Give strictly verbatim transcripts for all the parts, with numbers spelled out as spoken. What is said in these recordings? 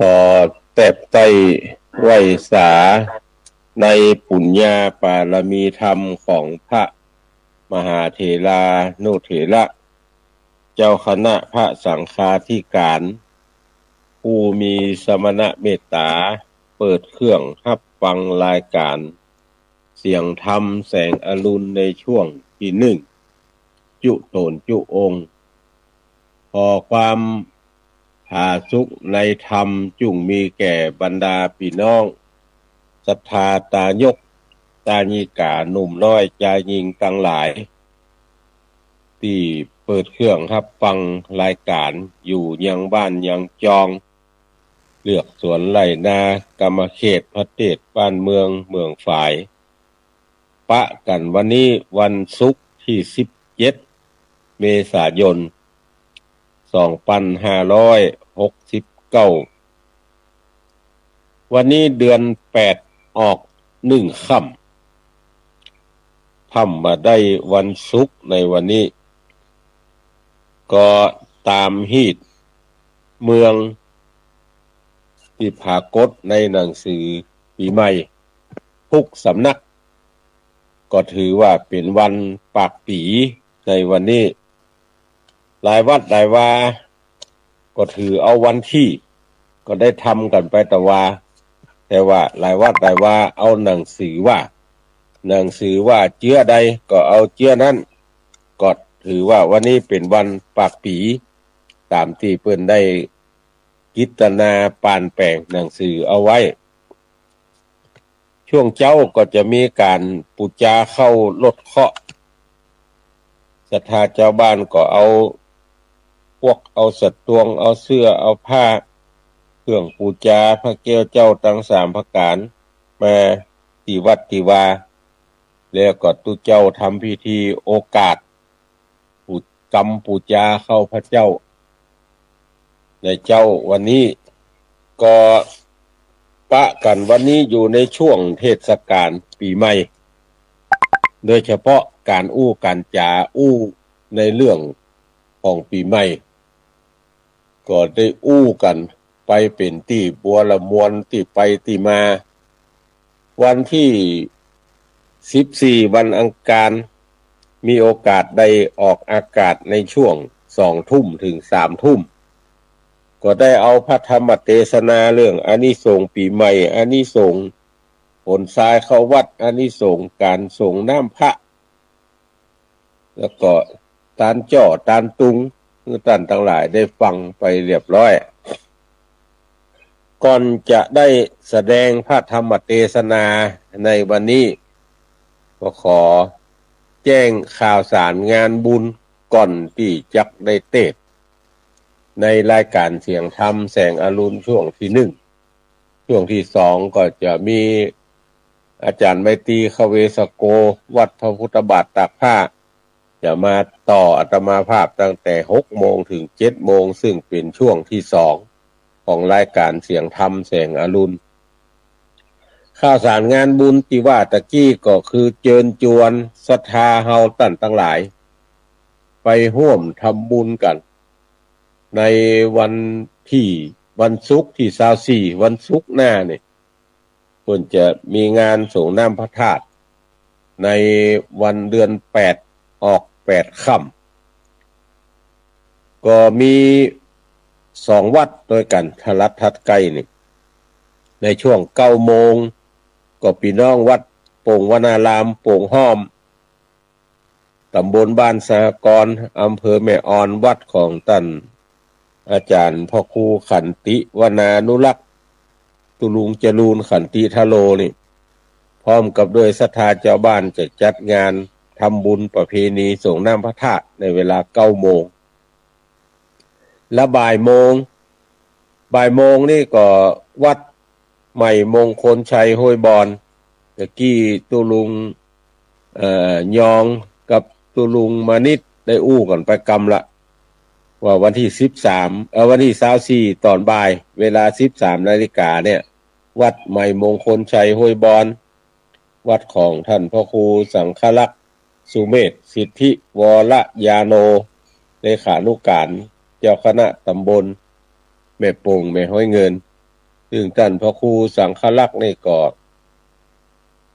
ขอแตบใต้ไหว้สาในปุญญาปารมีธรรมของพระมหาเถรานุเถระ เจ้าคณะพระสังฆาธิการ ผู้มีสมณเมตตาเปิดเครื่องฮับฟังรายการเสียงธรรมแสงอรุณในช่วงตี้นึ่ง จุโตนจุองค์ ขอความผาสุกในธรรมจุ่งมีแก่บรรดาปี้น้องศรัทธาตายกตายิกา หนุ่มน้อยจายญิงตังหลาย ตี้เปิดเครื่องฮับฟังรายการอยู่ยังบ้านยังจอง เลือกสวนไร่นา กำเขตประเทศบ้านเมืองเมืองฝาย ปะกั๋นวันนี้วันศุกร์ตี้สิบเจ็ด เมษายน สองปันห้าร้อยหกสิบเก้า วันนี้เดือนแปดออกนึ่งค่ำ ถ้ำบ่าได้วันศุกร์ในวันนี้ ก็ต๋ามฮีตเมืองตี้ผากฏในหนังสือปี๋ใหม่ทุกสำนัก ก็ถือว่าเป๋นวันปากปี๋ในวันนี้ หลายวัดหลายวา ก็ถือเอาวันตี้ ก็ได้ทำกั๋นไปตะวา แต่ว่าหลายวัดหลายวาเอาหนังสือว่า หนังสือว่าเจื้อใดก็เอาเจื้อนั้น ก็ถือว่าวันนี้เป๋นวันปากปี๋ ต๋ามตี้เปิ้นได้กิตนาปานแป๋งหนังสือเอาไว้ ช่วงเจ๊าก็จะมีก๋านปู๋จาเข้ารถเคราะห์ ศรัทธาจาวบ้านก็เอาปวก เอาสะตวง เอาเสื้อ เอาผ้า เครื่องปู๋จา พระแก้วเจ้าตังสามประก๋าน มาตี้วัดตี้วา แล้วก็ตุ๊เจ้าทำพิธีโอกาส ปู๋ กำปู๋จาเข้าพระเจ้า ในเจ๊าวันนี้ ก็ปะกั๋นวันนี้อยู่ในช่วงเทศกาลปี๋ใหม่ โดยเฉพาะก๋านอู้ก๋านจ๋าอู้ในเรื่องของปี๋ใหม่ ก็ได้อู้กั๋นไปเป๋นตี้บัวระมวลตี้ไปตี้มา วันตี้สิบสี่ วันอังคาร มีโอกาสได้ออกอากาศในช่วงสองทุ่มถึงสามทุ่ม ก็ได้เอาพระธรรมเตสนาเรื่องอานิสงส์ปี๋ใหม่ อานิสงส์ขนทรายเข้าวัด อานิสงส์ก๋านสรงน้ำพระ แล้วก็ตานจ้อตานตุง หื้อต้านตังหลายได้ฟังไปเรียบร้อย ก่อนจะได้แสดงพระธรรมเตสนาในวันนี้ ก็ขอแจ้งข่าวสารงานบุญก่อนตี้จักได้เตสน์ ในรายการเสียงธรรมแสงอรุณช่วงตี้นึ่ง ช่วงตี้สองก็จะมีอาจ๋ารย์ไมตรี คเวสโก วัดพระพุทธบาทตากผ้า จะมาต่ออาตมาภาพตั้งแต่หกโมงถึงเจ็ดโมง ซึ่งเป๋นช่วงตี้สองของรายการเสียงธรรมแสงอรุณ ข่าวสารงานบุญตี้ว่าตะกี้ก็คือเจิญจวนศรัทธาเฮาต้านตังหลาย ไปฮ่วมทำบุญกั๋น ในวันตี้ วันศุกร์ตี้ซาวสี่ วันศุกร์หน้านี่ เปิ้นจะมีงานสรงน้ำพระธาตุ ในวันเดือนแปดออกแปดค่ำ ก็มีสองวัดตวยกั๋น ถ้าลัดถัดใก้นี่ ในช่วงเก้าโมง ก็ปี้น้องวัดโป่งวนาราม โป่งฮ่อม ต๋ำบลบ้านสหกรณ์ อำเภอแม่ออน วัดของต้านอาจ๋ารย์พระครูขันติวนานุรักษ์ ตุ๊ลุงจรูญขันติทะโลนี่ พร้อมกับด้วยศรัทธาจาวบ้านจะจัดงานทำบุญประเพณีสรงน้ำพระธาตุในเวลาเก้าโมง และบ่ายโมง บ่ายโมงนี่ก็วัดใหม่มงคลชัยห้วยบอน ตะกี้ตุ๊ลุง เอ่อ ยองกับตุ๊ลุงมานิตย์ได้อู้กั๋นไปกำละ ว่าวันตี้สิบสาม เอ่อ วันตี้ซาวสี่ ต๋อนบ่าย เวลาสิบสามนาฬิกาเนี่ย วัดใหม่มงคลชัยห้วยบอน วัดของต้านพระครูสังฆรักษ์สุเมธ สิทธิวรญาโณ เลขานุก๋านเจ้าคณะต๋ำบลแม่โป่ง แม่ฮ้อยเงิน ซึ่งต้านพระครูสังฆลักษณ์นี่ก็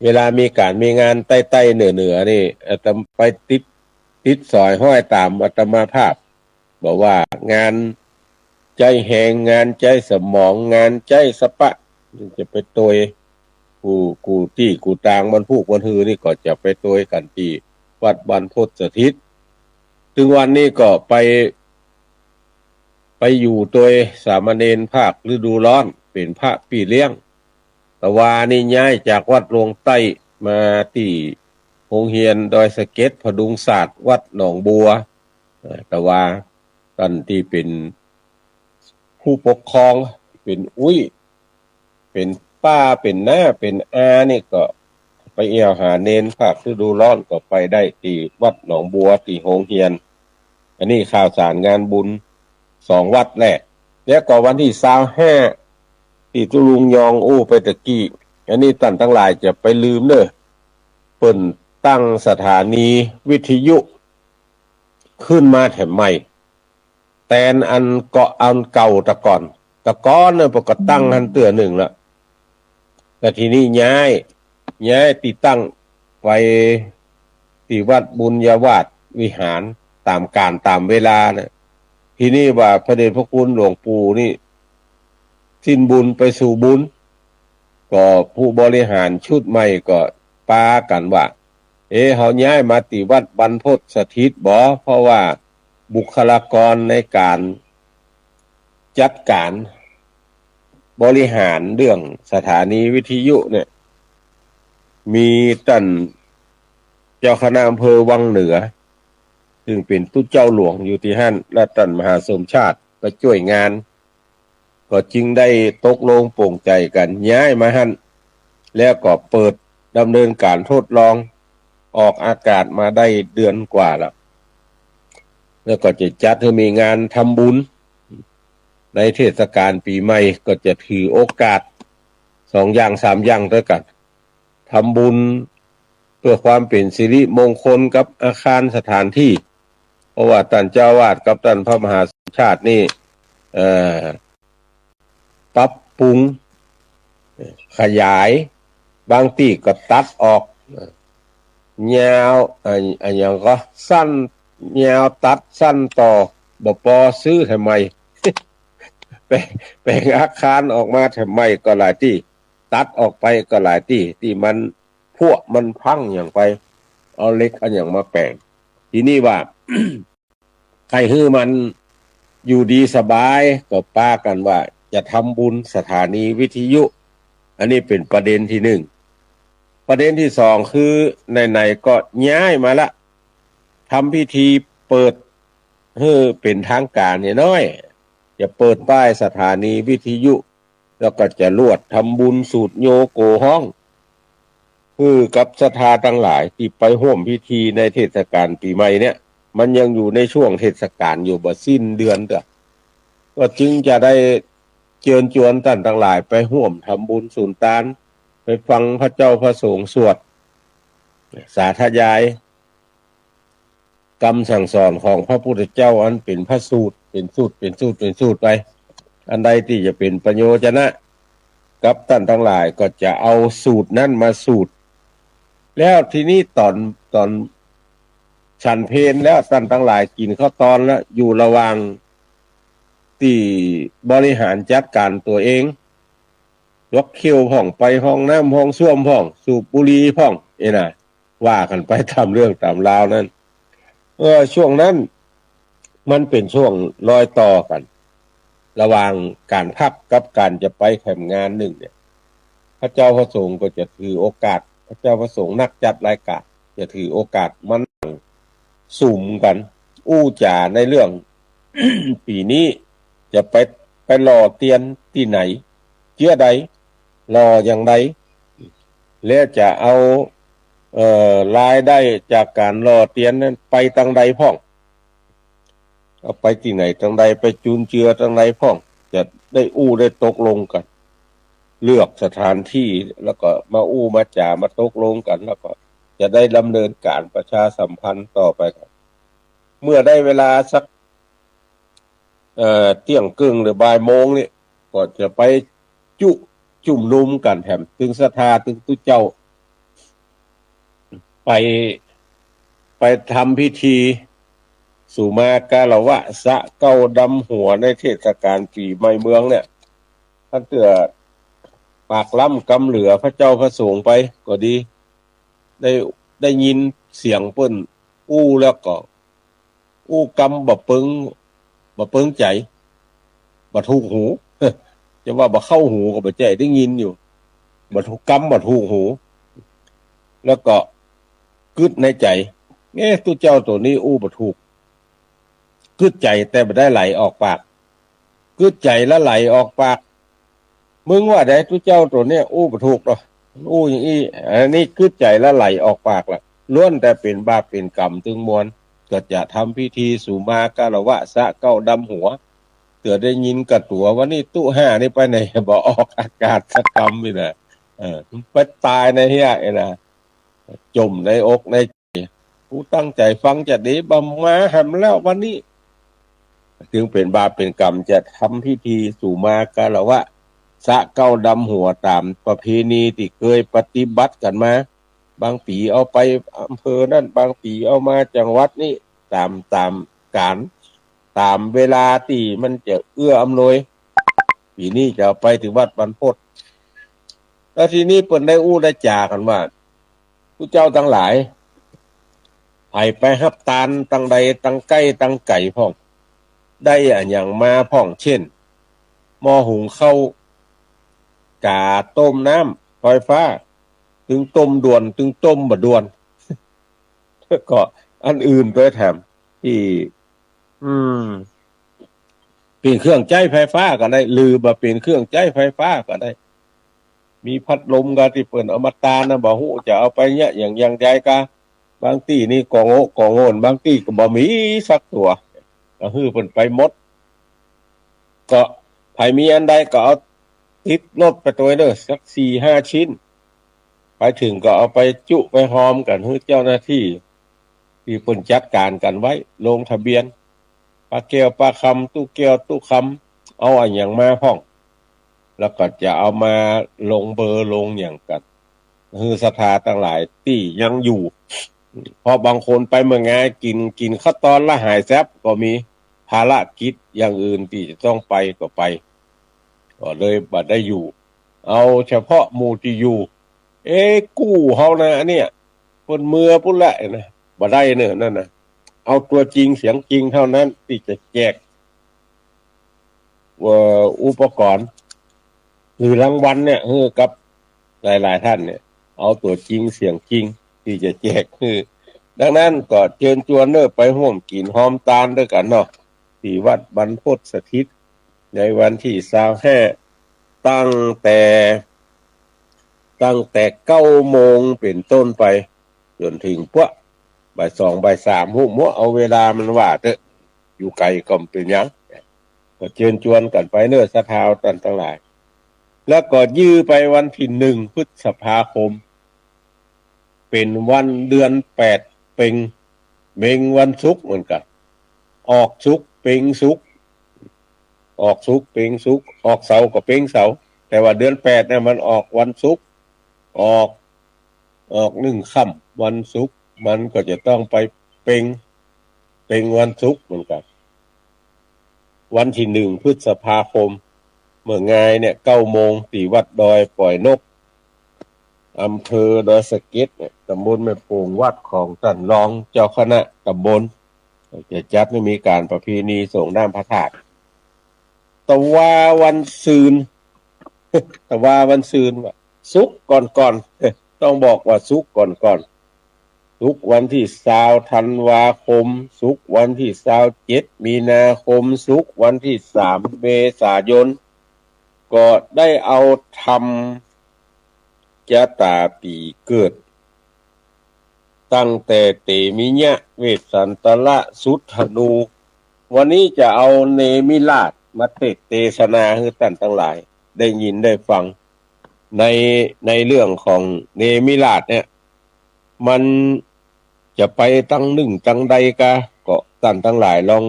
เวลามีก๋านมีงานใต้ๆ เหนือๆ นี่ อาตมาไปติด ติดสอยห้อยต๋ามอาตมาภาพ บอกว่างานใจ๊แฮง งานใจ๊สมอง งานใจ๊สะปะ จะไปตวย กู้ กู้ตี้กู้ตาง บ่อนพูกบ่อนฮือนี่ก็จะไปตวยกั๋นตี้วัดบรรพตสถิต ตึงวันนี้ก็ไป ไปอยู่ตวยสามเณรภาคฤดูร้อน เป๋นพระปี้เลี้ยง ตะวานี่ย้ายจากวัดหลวงใต้มาตี้โฮงเฮียนดอยสะเก็ดผดุงศาสตร์วัดหนองบัว เอ่อ ตะวาต้านตี้เป๋นผู้ปกครอง เป๋นอุ๊ย เป๋นป้า เป๋นน้า เป๋นอานี่ก็ไปแอ่วหาเณรภาคฤดูร้อนก็ไปได้ตี้วัดหนองบัวตี้โฮงเฮียน อันนี้ข่าวสารงานบุญสองวัดแล แล้วก็วันตี้ซาวห้า ตี้ตุ๊ลุงยองอู้ไปตะกี้ อันนี้ต้านตังหลายจะไปลืมเน่อ เปิ้นตั้งสถานีวิทยุขึ้นมาแถมใหม่ แตนอันเกาะอันเก่าตะก่อน ตะก่อนเน่อเปิ้นก็ตั้งหั้นเตื้อนึ่งละ แล้วทีนี้ย้าย ย้ายตี้ตั้งไปตี้วัดบุญญาวาสวิหาร ต๋ามก๋าลต๋ามเวลาเน่อ ทีนี้ว่าพระเดชพระคุณหลวงปู่นี่สิ้นบุญไปสู่บุญ ก็ผู้บริหารชุดใหม่ก็ปากั๋นว่า เอ๊ะ เฮาย้ายมาตี้วัดบรรพตสถิตบ่ เพราะว่าบุคลากรในก๋านจัดก๋านบริหารเรื่องสถานีวิทยุเนี่ย มีต้านเจ้าคณะอำเภอวังเหนือ ซึ่งเป๋นตุ๊เจ้าหลวงอยู่ตี้หั้น และต้านมหาสมชาติไปจ้วยงาน ก็จึงได้ตกลงปลงใจ๋กั๋นย้ายมาหั้น แล้วก็เปิดดำเนินก๋านทดลอง ออกอากาศมาได้เดือนกว่าแล้ว แล้วก็จะจัดหื้อมีงานทำบุญในเทศกาลปี๋ใหม่ ก็จะถือโอกาสสองอย่างสามอย่างตวยกั๋น ทำบุญเพื่อความเป๋นสิริมงคลกับอาคารสถานตี้ เพราะว่าต้านเจ้าอาวาสกับต้านพระมหาสมชาตินี่ เอ่อ ปรับปรุง ขยาย บางตี้ก็ตัดออก ยาว อะ อะหยังก็ สั้น ยาวตัด สั้นต่อ บ่ปอซื้อแถมใหม่ แป๋ง แป๋งอาคารออกมาแถมใหม่ก็หลายตี้ ตัดออกไปก็หลายตี้ ตี้มันผุมันพังหยังไป เอาเหล็กอะหยังมาแป๋ง ทีนี้ว่า ใค่หื้อมันอยู่ดีสบาย ก็ปากั๋นว่าจะทำบุญสถานีวิทยุ อันนี้เป๋นประเด็นตี้นึ่ง ประเด็นตี้สองคือ ไหนๆ ก็ย้ายมาละ ทำพิธีเปิดหื้อเป๋นทางก๋านเนี่ยน้อย จะเปิดป้ายสถานีวิทยุ แล้วก็จะลวดทำบุญสูตรโยโกฮ้อง คือกับศรัทธาตังหลายตี้ไปฮ่วมพิธีในเทศกาลปี๋ใหม่เนี่ย มันยังอยู่ในช่วงเทศกาลอยู่ บ่สิ้นเดือนเตื้อ ก็จึงจะได้เจิญจวนต้านตังหลายไปฮ่วมทำบุญสูญตาน ไปฟังพระเจ้าพระสงฆ์สวดสาธยาย กำสั่งสอนของพระพุทธเจ้าอันเป๋นพระสูตร เป๋นสูตร เป๋นสูตร เป๋นสูตรไป อันใดตี้จะเป๋นประโยชนะกับต้านตังหลายก็จะเอาสูตรนั้นมาสูตร แล้วทีนี้ต๋อน ต๋อนฉันเพลแล้วต้านตังหลายกิ๋นข้าวตอนแล้ว อยู่ระหว่างตี้บริหารจัดก๋านตั๋วเอง ยกเขี้ยวพ่อง ไปห้องน้ำห้องส้วมพ่อง สูบบุหรี่พ่อง เอ้ยนะ ว่ากั๋นไปต๋ามเรื่องต๋ามราวนั้น เออ ช่วงนั้นมันเป๋นช่วงรอยต่อกั๋น ระหว่างก๋านพักกับก๋านจะไปแถมงานนึ่งเนี่ย พระเจ้าพระสงฆ์ก็จะถือโอกาส พระเจ้าพระสงฆ์นักจัดรายก๋าน จะถือโอกาสมานั่งสุมกั๋น อู้จ๋าในเรื่อง ปี๋นี้จะไป ไปหล่อเตียนตี้ไหน เจื้อใด หล่ออย่างใด และจะเอา เอ่อ รายได้จากก๋านหล่อเตียนนั้นไปตางใดพ่อง เอาไปตี้ไหนตางใด ไปจุนเจือตางใดพ่อง จะได้อู้ได้ตกลงกั๋น เลือกสถานตี้ แล้วก็มาอู้มาจ๋ามาตกลงกั๋น แล้วก็จะได้ดำเนินก๋านประชาสัมพันธ์ต่อไปกั๋น เมื่อได้เวลาสัก เอ่อ เตี้ยงเกิ่งหรือบ่ายโมงนี่ ก็จะไป จุ จุมนุมกั๋นแถม ตึงศรัทธา ตึงตุ๊เจ้า ไป ไปทำพิธี สุมาคารวะ สระเก๊าดำหัว ในเทศกาลปี๋ใหม่เมืองเนี่ย ต้านเตื้อปากล้ำกำเหลือพระเจ้าพระสงฆ์ไปก็ดี ได้ ได้ยินเสียงเปิ้นอู้แล้วก็ อู้กำบ่เปิง บ่เปิงใจ๋ บ่ถูกหู จะว่าบ่เข้าหูก็บ่ใจ้ ได้ยินอยู่ บ่ถูก กำบ่ถูกหู แล้วก็กึ๊ดในใจ๋ เอ๊ะ ตุ๊เจ้าตั๋วนี้อู้บ่ถูก กึ๊ดใจ๋แต่บ่ได้ไหลออกปาก กึ๊ดใจ๋แล้วไหลออกปาก มึงว่าใด ตุ๊เจ้าตั๋วเนี้ยอู้บ่ถูกเนาะ อู้อย่างอี้ อันนี้กึ๊ดใจ๋แล้วไหลออกปากละ ล้วนแต่เป๋นบาปเป๋นก๋รรมตึงมวล ก็จะทำพิธีสุมาคารวะ สระเก๊าดำหัว เตื้อได้ยินก่าตั๋วว่า นี่ตุ๊ห้านี่ไปไหนบ่ออกอากาศสักกำนี่นะ เออ ไปต๋ายในเฮี้ยนี่นะ จ่มในอกในใจ๋ กูตั้งใจ๋ฟังจะดี บ่มาแหมแล้ววันนี้ จึงเป๋นบาปเป๋นก๋รรม จะทำพิธีสุมาคารวะ สระเก๊าดำหัวต๋ามประเพณีตี้เกยปฏิบัติกั๋นมา บางปี๋เอาไปอำเภอนั้น บางปี๋เอามาจังหวัดนี้ ต๋าม ต๋ามก๋าน ต๋ามเวลาตี้มันจะเอื้ออำนวย ปี๋นี้จะเอาไปตี้วัดบรรพต แล้วทีนี้เปิ้นได้อู้ได้จ๋ากั๋นว่า ผู้เจ้าตังหลาย ใผไปฮับตานตังใด ตังใก้ตังไก๋พ่อง ได้อะหยังมาพ่อง เจ้น หม้อหุงข้าว ก๋าต้มน้ำ ไฟฟ้า ตึงต้มด่วน ตึงต้มบ่ด่วน ก็อันอื่นตวยแถม ตี้ อืม เป๋นเครื่องใจ๊ไฟฟ้าก็ได้ หรือบ่เป๋นเครื่องใจ๊ไฟฟ้าก็ได้ มีพัดลมก็ตี้เปิ้นเอามาตานนะ บ่ฮู้จะเอาไปเยียะอย่าง อย่างใดกา บางตี้นี่ก่อโง่ก่อโง่น บางตี้ก็บ่มีสักตั๋ว ก็หื้อเปิ้นไปหมด ก็ใผมีอันใดก็เอาติดรถไปตวยเน่อ สักสี่ห้าชิ้น ไปเถิงก็เอาไปจุไปฮอมกั๋น หื้อเจ้าหน้าตี้ ตี้เปิ้นจัดก๋านกั๋นไว้ ลงทะเบียน ป้าแก้วป้าคำ ตุ๊แก้วตุ๊คำ เอาอะหยังมาพ่อง แล้วก็จะเอามาลงเบอร์ลงหยังกั๋น หื้อศรัทธาตังหลายตี้ยังอยู่ เพราะบางคนไปเมืองงาย กิ๋น กิ๋นข้าวตอนแล้วหายแซบก็มี ภารกิจอย่างอื่นตี้จะต้องไปก็ไป ก็เลยบ่ได้อยู่ เอาเฉพาะหมู่ตี้อยู่ เอ๊ะ กู้เฮานะอันเนี้ย เปิ้นเมือปุ้นแหละนะ บ่ได้เน่อนั่นนะ เอาตั๋วจริงเสียงจริงเท่านั้นตี้จะแจก เอ่อ อุปกรณ์ หรือรางวัลเนี่ย หื้อกับหลายๆ ต้านเนี่ย เอาตั๋วจริงเสียงจริงตี้จะแจกหื้อ ดังนั้นก็เจิญจวนเน่อ ไปฮ่วมกิ๋นฮอมตานตวยกั๋นเนาะ ตี้วัดบรรพตสถิต ในวันตี้ซาวห้า ตั้งแต่ ตั้งแต่เก้าโมงเป๋นต้นไป จ๋นเถิงปั้วบ่ายสองบ่ายสาม ฮู้บ่ เอาเวลามันว่าเต๊อะ อยู่ไก๋ก็บ่เป๋นหยัง ก็เจิญจวนกั๋นไปเน่อ ศรัทธาต้านตังหลาย แล้วก็ยื้อไปวันตี้หนึ่งพฤษภาคม เป๋นวันเดือนแปด เป๋ง เป๋งวันศุกร์เหมือนกั๋น ออกศุกร์เป๋งศุกร์ ออกศุกร์เป๋งศุกร์ ออกเสาร์ก็เป๋งเสาร์ แต่ว่าเดือนแปดเนี่ยมันออกวันศุกร์ ออก ออกหนึ่งค่ำวันศุกร์ มันก็จะต้องไปเป๋ง เป๋งวันศุกร์เหมือนกั๋น วันตี้หนึ่งพฤษภาคม เมืองงายเนี่ย เก้าโมง ตี้วัดดอยป๋อยนก อำเภอดอยสะเก็ดเนี่ย ตำบลแม่โป่ง วัดของต้านรองเจ้าคณะตำบล จะจัดหื้อมีก๋านประเพณีส่งน้ำพระธาตุ ตะวาวันซืน ตะวาวันซืนว่า ศุกร์ก่อนๆ ต้องบอกว่าศุกร์ก่อนๆ ศุกร์วันตี้ซาวธันวาคม ศุกร์วันตี้ซาวเจ็ดมีนาคม ศุกร์วันตี้สามเมษายน ก็ได้เอาธรรม จะต๋าปี๋เกิด ตั้งแต่เตมิยะ เวสสันตระ สุทธนู วันนี้จะเอาเนมิราชมาเตสน์เตสนาหื้อต้านตังหลายได้ยินได้ฟัง ใน ในเรื่องของเนมิราชเนี่ย มันจะไปตังนึ่งตังใดกา ก็ต้านตังหลายลอง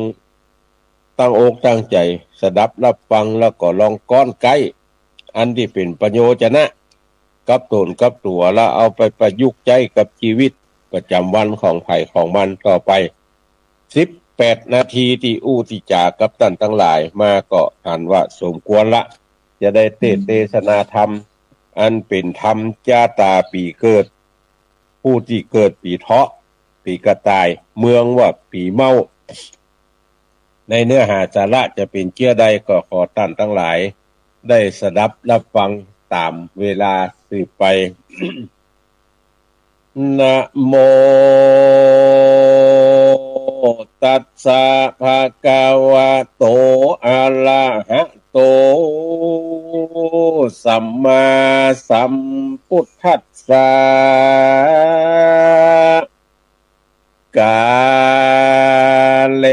ตั้งอกตั้งใจ๋สดับฮับฟัง แล้วก็ลองก๊อนไก๊ อันตี้เป๋นประโยชนะกับต๋นกับตั๋ว แล้วเอาไปประยุกต์ใจ๊กับจีวิตประจ๋ำวันของใผของมันต่อไป สิบแปดนาทีตี้อู้ตี้จ๋ากับต้านตังหลายมาก็หันว่าสมควรละ จะได้เตสน์เตสนาธรรม อันเป๋นธรรมจ้าต๋าปี๋เกิด ผู้ตี้เกิดปี๋เถาะ ปี๋กระต่าย เมืองว่าปี๋เม้า ในเนื้อหาสาระจะเป๋นเจื้อใดก็ขอต้านตังหลายได้สดับฮับฟังต๋ามเวลาสืบไป นะโม ตัสสะ ภะคะวะโต อะระหะโต สัมมาสัมพุทธัสสะ กาเล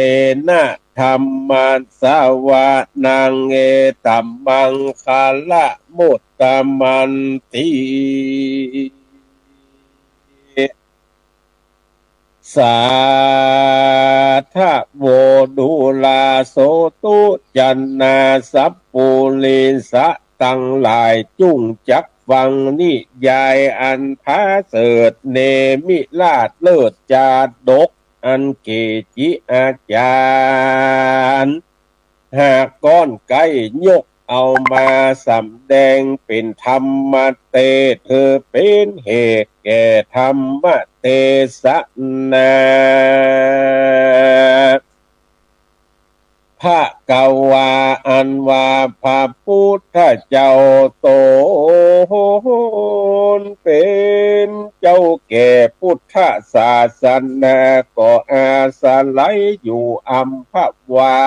นะ ธัมมัสสะวะนัง เอตัมมังคะละมุตตะมันติ สาธะโว ดูราโสตุ จะนาสัปปุริสะตังหลาย จุ่งจักฟังนิยายอันผาเสริฐ เนมิราชเลิศจาดก อันเกจิอาจ๋ารย์ หากก้อนใก้ยกเอามาสำแดงเป๋นธรรมเตสน์ เธอเป๋นเหตุแก่ธรรมเตสนา ภะคะวา อันว่าพระพุทธเจ้าต๋นเป๋นเจ้าแก่พุทธศาสนา ก็อาศัยอยู่อัมพวา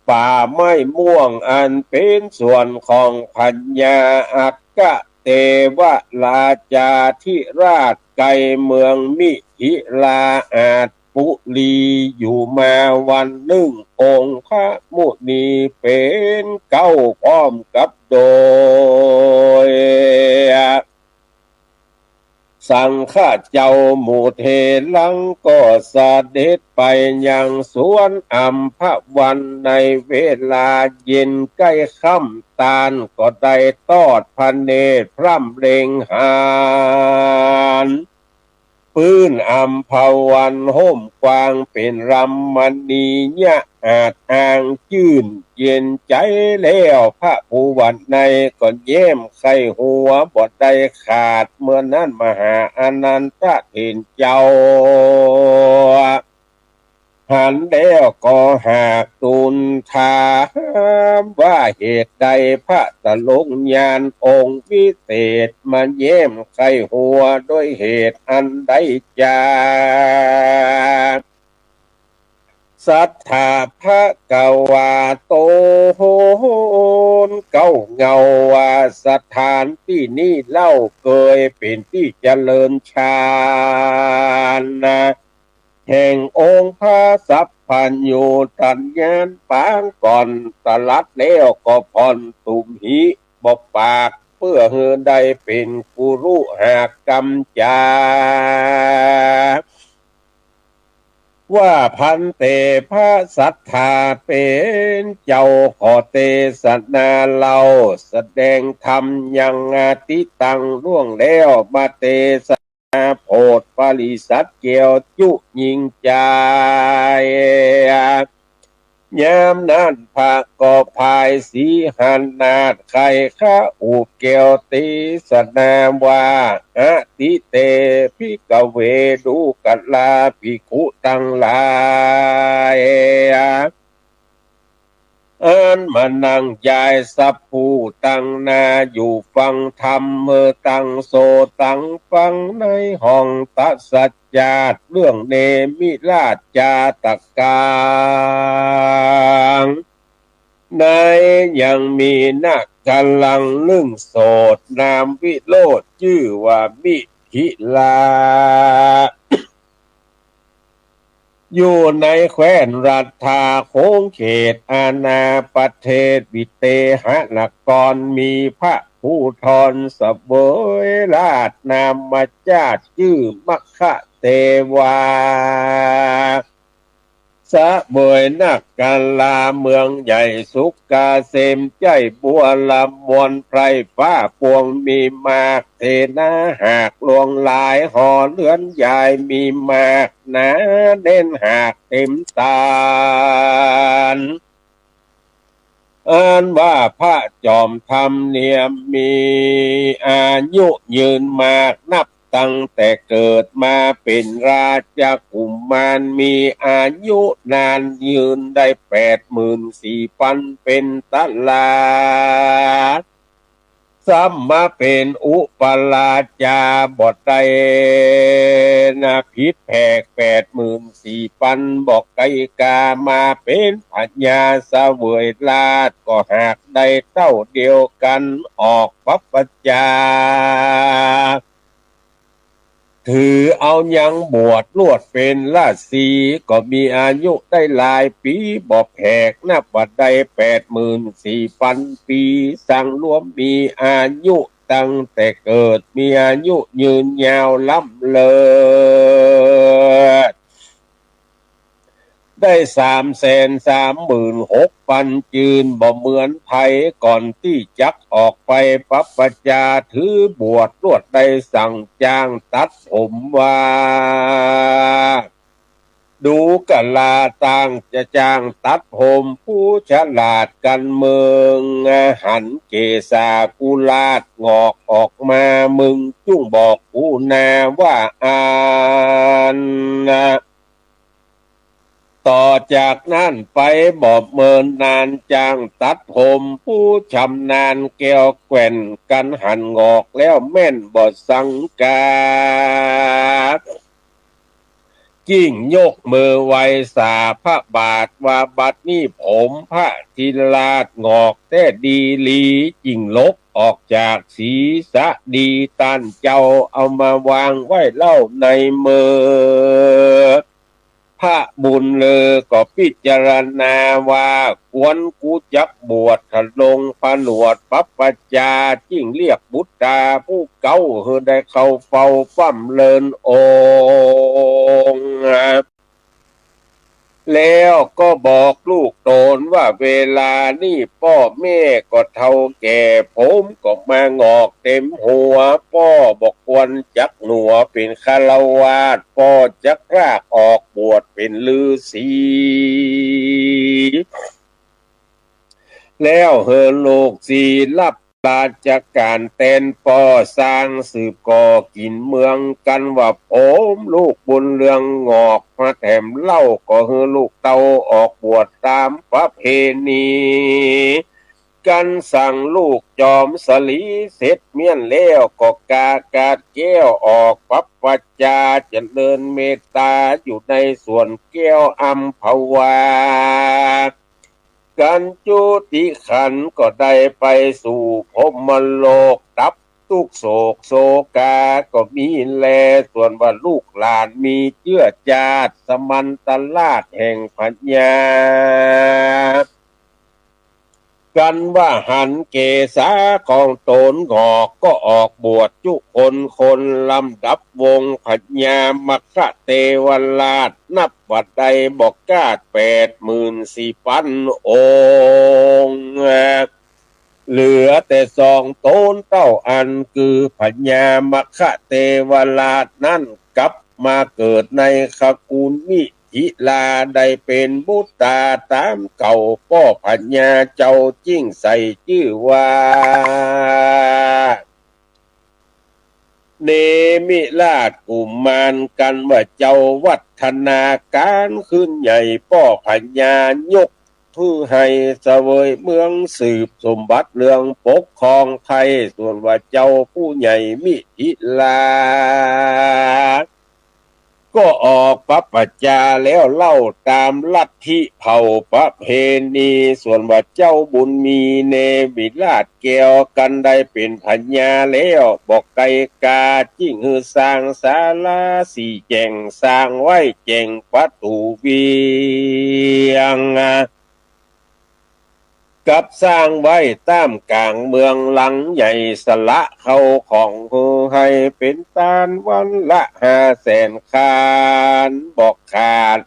ป่าไม้ม่วงอันเป๋นสวนของพญาอัคคเทวราชาธิราช ใก้เมืองมิถิลาอาด ปุรี อยู่มาวันนึ่ง องค์พระมุนีเป๋นเก๊าพร้อมกับโดย สังฆะเจ้าหมู่เถรังก็เสด็จไปยังสวนอัมพวัน ในเวลาเย็นใก้ค่ำ ต้านก็ได้ทอดพระเนตรพร่ำเล็งหัน ปื้นอัมพวันฮ่มกว้างเป๋นรมณียะ อาดอางจื้นเย็นใจ๋แล้ว พระผู้ว่านัยก็แย้มใค่หัวบ่ได้ขาด เมื่อนั้นมหาอานันทะเถรเจ้า หันแล้วก็หากทูลถามว่า เหตุใดพระตะลงยานองค์วิเศษมาแย้มใค่หัว ด้วยเหตุอันใดจา สัตถะ ภะคะวาโต เก๊าเงาว่า สถานตี้นี้เล่าเกยเป๋นตี้เจริญฌานนะ แห่งองค์พระสัพพัญญูตญาณ ปางก่อนตรัสแล้วก็ผ่อนตุมหิบปาก เปื้อหื้อได้เป๋นกุรุหากกำจา ว่า ภันเต พระสัตถาเป๋นเจ้า ขอเตสนาเล่า แสดงธรรมยังอตีตังล่วงแล้ว มาเตสนาโผดปริสัตแก้วจุยิ่งใจ๋ ยามนั้นพระก็พายสีหนาถใค่คาอุแก้วเตสนาว่า อติเต ภิกขเว ดูกราภิกขุตังหลาย อันมานั่งยายสัพผู้ตังหน้าอยู่ฟังธรรม เมื่อตังโสตังฟังในห้องตัสจาตเรื่องเนมิราชจาตกัง ในยังมีนักกำลังนึ่งโสดนามวิโรจน์ จื้อว่ามิถิลา อยู่ในแคว้นรัฐาคงเขตอาณาประเทศวิเทหนคร มีพระภูธรเสวยราชนามจาตจื้อมคเทวา เสวยนักกาลาเมืองใหญ่สุขเกษม ใจ้บัวละมวลไพร่ฟ้าปวงมีมาก เสนาหากหลวงหลาย หอเฮือนยายมีมาก หนาแน่นหากเต็มตาน อันว่าพระจอมธรรมเนี่ยมีอายุยืนมาก นับตั้งแต่เกิดมาเป๋นราชกุมาร มีอายุนานยืนได้แปดหมื่นสี่ปันเป๋นตลาด ซ้ำมาเป๋นอุปราชาบ่ได้นะผิดแผก แปดหมื่นสี่ปันบ่ไกลกา มาเป๋นพญาเสวยราชย์ ก็หากได้เต้าเดียวกั๋น ออกปัพพจา ถือเอายังบวชลวดเป๋นราชสีห์ ก็มีอายุได้หลายปี๋บ่แผก นับว่าได้แปดหมื่นสี่ปันปี๋ สังรวมมีอายุตั้งแต่เกิด มีอายุยืนยาวล้ำเลิศ ได้สามแสนสามหมื่นหกปันจืน บ่เหมือนใผก่อนตี้จักออกไปปัพพจา ถือบวชลวดได้สั่งจ้างตัดผมว่า ดูกะลา ต้านจะจ้างตัดผม ผู้ฉลาดกั๋นเมิง หันเกศากุราชหงอกออกมา มึงจุ่งบอกกูนาว่าอั้น ต่อจากนั้นไปบ่เมินนาน จ้างตัดผมผู้ชำนาญแก้วแกว่น กั๋นหันหงอกแล้วแม่นบ่สังกา จึ่งยกมือไหว้สาพระบาทว่า บัดนี้ผมพระทิราชหงอกแต๊ดีหลี จึ่งลกออกจากศีรษะดี ต้านเจ้าเอามาวางไว้เล่าในเมิด พระบุญเลิศก็พิจารณาว่า ควรกูจักบวช ถลงผนวดปัพพจา จึ่งเรียกบุตราผู้เก๊า หื้อได้เข้าเฝ้าป้ำเรินองค์ แล้วก็บอกลูกต๋นว่า เวลานี้ป้อแม่ก็เฒ่าแก่ ผมก็มาหงอกเต็มหัว ป้อบ่ควรจักหนัวเป๋นฆราวาส ป้อจักลากออกบวชเป๋นฤๅษี แล้วหื้อลูกสี่รับราชก๋านแตนป้อ สร้างสืบก่อกิ๋นเมือง กันว่าผมลูกบุญเรืองหงอกมาแถมเล่า ก็หื้อลูกเต้าออกบวชต๋ามประเพณี กันสั่งลูกจอมสลีเสร็จเมี้ยนแล้ว ก็กากาดแก้วออกปัพพจา เจริญเมตตาอยู่ในสวนแก้วอัมพวา กันจุติขันธ์ก็ได้ไปสู่พรหมโลก ดับทุกข์โศกโศกาก็มีแล ส่วนว่าลูกหลานมีเจื้อจาติ สมันตราชแห่งพญา กันว่าหันเกศาของต๋นหงอก ก็ออกบวชจุคนคน ลำดับวงพญามัคคเทวราช นับว่าได้บ่ขาดแปดหมื่นสี่ปันองค์ เหลือแต่สองต๋นเต้าอั้น คือพญามัคคเทวราชนั้น กลับมาเกิดในขกูลมิถิลา ได้เป๋นบุตราต๋ามเก่า ป้อพญาเจ้าจึ่งใส่จื้อว่า เนมิราชกุมาร กันว่าเจ้าวัฒนาการขึ้นใหญ่ ป้อพญายกหื้อหื้อเสวยเมือง สืบสมบัติเรื่องปกครองไพร่ ส่วนว่าเจ้าผู้ใหญ่มิถิลา ก็ออกปัพพจาแล้วเล่าต๋ามลัทธิเผ่าประเพณี ส่วนว่าเจ้าบุญมีเนมิราชแก้ว กันได้เป๋นพญาแล้วบ่ไกลกา จึ่งหื้อสร้างศาลาสี่แจ่ง สร้างไว้แจ่งประตู๋เวียง กับสร้างไว้ต้ามก๋างเมืองหลังใหญ่ สละเข้าของหื้อหื้อเป๋นตานวันละห้าแสนคานบ่ขาด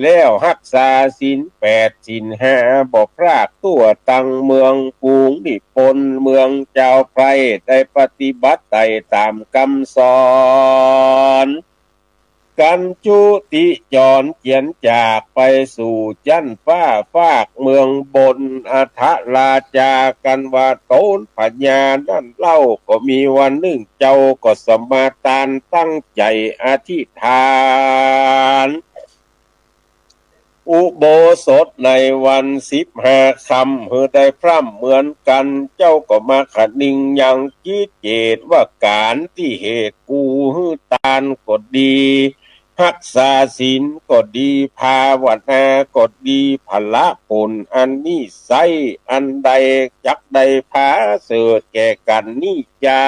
แล้วฮักษาศีลแปดศีลห้าบ่พรากตั๋วตังเมือง ฝูงนิพนธ์เมืองจาวไพร่ ได้ปฏิบัติไต่ต๋ามกำสอน กั๋นจุติจรเจียนจากไปสู่จั๊นฟ้าฟากเมืองบน อัฏฐราชากั๋นว่าต๋นพญานั้นเล่า ก็มีวันนึ่งเจ้าก็สมาตานตั้งใจ๋อธิษฐาน อุโบสถในวันสิบห้าค่ำ หื้อได้พร่ำเหมือนกั๋น เจ้าก็มาคะนึงยังจิตเจตว่าก๋านตี้เหตุกูหื้อตานก็ดี ฮักษาศีลก็ดี ภาวนาก็ดี ผละผลอันนิสัยอันใดจักได้ผาเสริฐแก่กั๋นนี้จา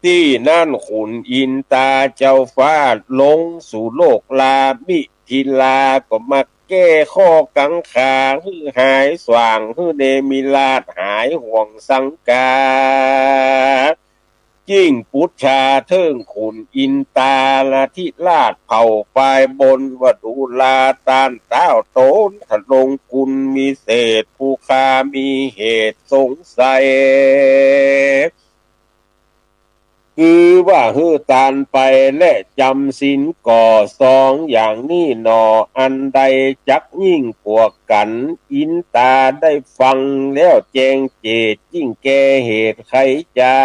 ตี้นั้นขุนอินตาเจ้าฟ้าลงสู่โลกลา มิถิลาก็มาแก้ข้อกังขา หื้อหายสว่าง หื้อเนมิราชหายห่วงสังกา ยิ่งปุจฉาเถิงขุนอินตาลาธิราชเผ่าฝ่ายบน ว่าดูราต้านเต้าต๋นทรงคุณวิเศษ ผู้ข้ามีเหตุสงสัย คือว่าหื้อตานไปและจ๋ำศีลก่อสองอย่างนี้หนอ อันใดจักยิ่งกว่ากั๋น อินตาได้ฟังแล้วแจ้งเจต ยิ่งแก้เหตุไขจา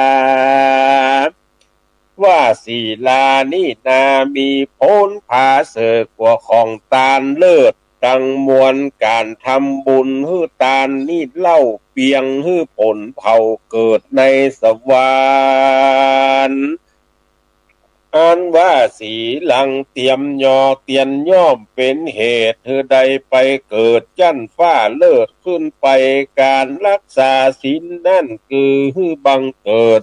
ว่าศีลานี้นามีผลผาเสริฐกว่าของตานเลิศ ตังมวลก๋านทำบุญหื้อตานนี้เล่า เปียงหื้อผลเผ่าเกิดในสวรรค์ อันว่าสีหลังเตียมยอเตียนย่อมเป๋นเหตุหื้อได้ไปเกิดจั๊นฟ้าเลิศขึ้นไป ก๋านฮักษาศีลนั้นคือหื้อบังเกิด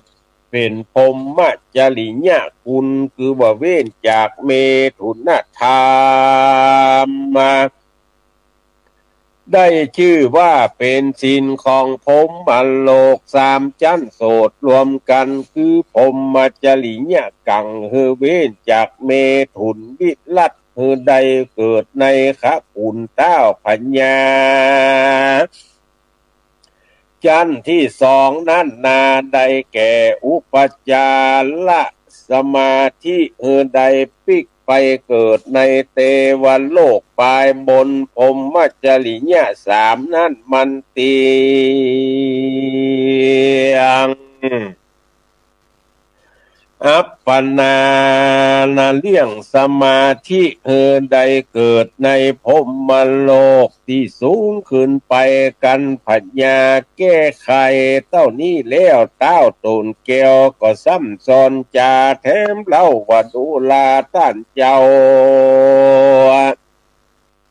เป๋นพรหมจริยกุล คือว่าเว้นจากเมถุนธรรมมา ได้จื้อว่าเป๋นศีลของพรหมโลกสามจั๊นโสตรวมกั๋น คือพรหมจริยกัง หื้อเว้นจากเมถุนวิรัต หื้อได้เกิดในขะกุลเต้าพญา จั๊นตี้สองนั้นนา ได้แก่อุปจารสมาธิ หื้อได้ปิ๊กไปเกิดในเตวโลกปายบน พรหมจริยสามนั้นมันเตี้ยง อัปปนานะเลี้ยงสมาธิ หื้อได้เกิดในพรหมโลกตี้สูงขึ้นไปกั๋น พญาแก้ไขเต้านี้แล้ว เต้าต๋นแก้วก็ซ้ำสอนจาแถมเล่าว่าดูราต้านเจ้า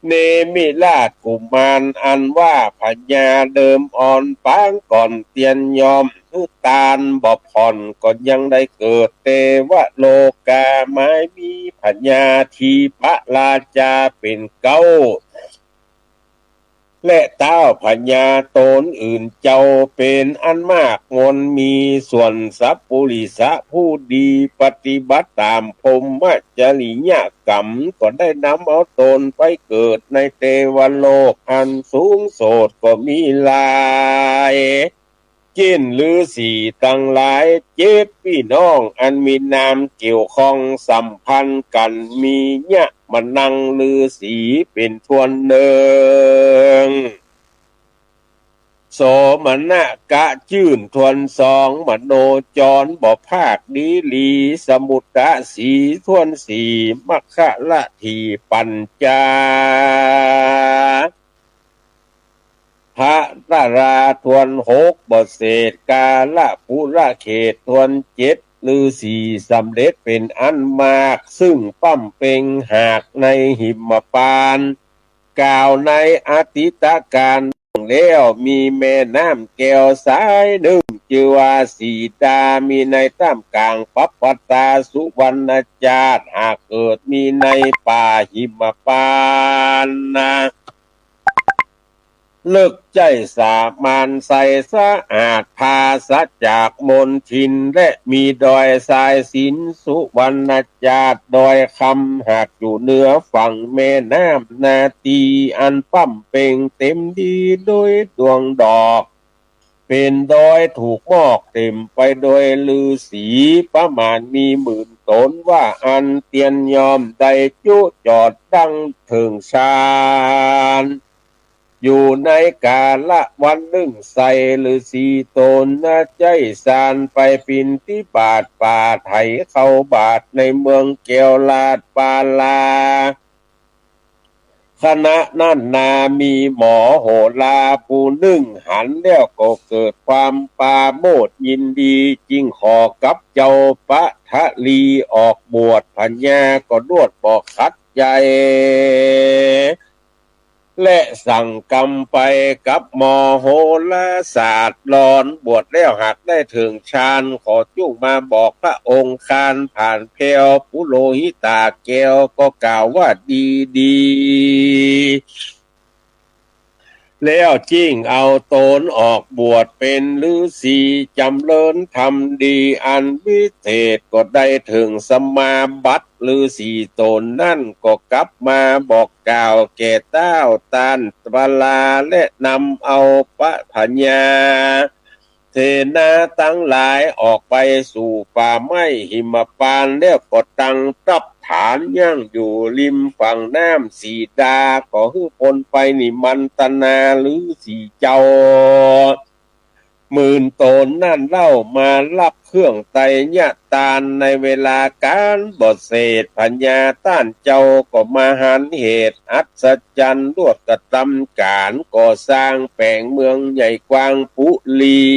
เนมิราชกุมาร อันว่าพญาเดิมอ่อนปางก่อนเตียนย่อมหื้อตานบ่ผ่อน ก็ยังได้เกิดเตวโลกา หมายมีพญาทีปราชาเป๋นเก๊า และเต้าพญาต๋นอื่นเจ้าเป๋นอันมากมวลมี ส่วนสัปปุริสะผู้ดีปฏิบัติต๋ามพรหมจริยกรรม ก็ได้นำเอาต๋นไปเกิดในเตวโลกอันสูงโสดก็มีหลาย เจ้นฤๅษีตังหลายเจ็ดปี้น้อง อันมีนามเกี่ยวข้องสัมพันธ์กั๋น มียะมะนังฤๅษีเป๋นต้นเนึ่ง โสมนกะจื้นต้นสอง มโนจรบ่พากดีหลี สมุตตะสีต้นสี่ มัคคละถีปัญจา พระตราต้นหก บ่เศษกาละปุระเขตต้นเจ็ด ฤๅษีสำเร็จเป๋นอันมาก ซึ่งปั๊มเป็งหากในหิมพานต์ กล่าวในอดีตกาลแล้ว มีแม่น้ำแก้วสายนึ่ง จื้อว่าสีดา มีในต้ามก๋างปับปตาสุวรรณจาตุ หากเกิดมีในป่าหิมพานต์นา เลิกใจ๊สามัญ ใสสะอาด ปราศจากมลทิน และมีดอยสายสิน สุวรรณจาตุ ดอยคำ หากอยู่เหนือฝั่งแม่น้ำนาที อันป้ำเป่งเต็มดีโดยดวงดอก เป๋นดอยถูกมอกเต๋มไปโดยฤๅษี ประมาณมีหมื่นต๋นว่าอั้น เตียนยอมได้จุจอดดั้งเถิงฌาน อยู่ในกาละวันนึ่ง ใส่ฤๅษีต๋นนั้นใจ๊ฌานไปบิณฑบาต ปาไถเข้าบาตรในเมืองแก้วราชบาลา ขณะนั้นนามีหมอโหราผู้นึ่งหันแล้วก็เกิดความปราโมทย์ยินดี จึงขอกับเจ้าปะทะลีออกบวช พญาก็ลวดบ่ขัดใจ๋ และสั่งกำไปกับหมอโหราศาสตร์ หล่อนบวชแล้วหากได้เถิงฌาน ขอจุ่งมาบอกพระองค์คาน ผ่านแผ้วปุโรหิตาแก้วก็กล่าวว่าดีดี แล้วจึ่งเอาต๋นออกบวชเป๋นฤๅษี จ๋ำเริญธรรมดีอันวิเศษ ก็ได้เถิงสมาบัติ ฤๅษีต๋นนั้นก็กลับมาบอกกล่าวแก่ต้าวต้านบาลา และนำเอาปะพญาเสนาตังหลายออกไปสู่ป่าไม้หิมพานต์ แล้วก็ตั้งทัพฐานยั้งอยู่ริมฝั่งน้ำสีดา ก็หื้อพลไปนิมันตนาฤๅษีเจ้า หมื่นต๋นนั้นเล่ามาฮับเครื่องไตรยตาล ในเวลากาลบ่เศษ พญาต้านเจ้าก็มาหันเหตุอัศจรรย์ ลวดกระตำก๋านก่อสร้างแป๋งเมืองใหญ่กว้างปุรี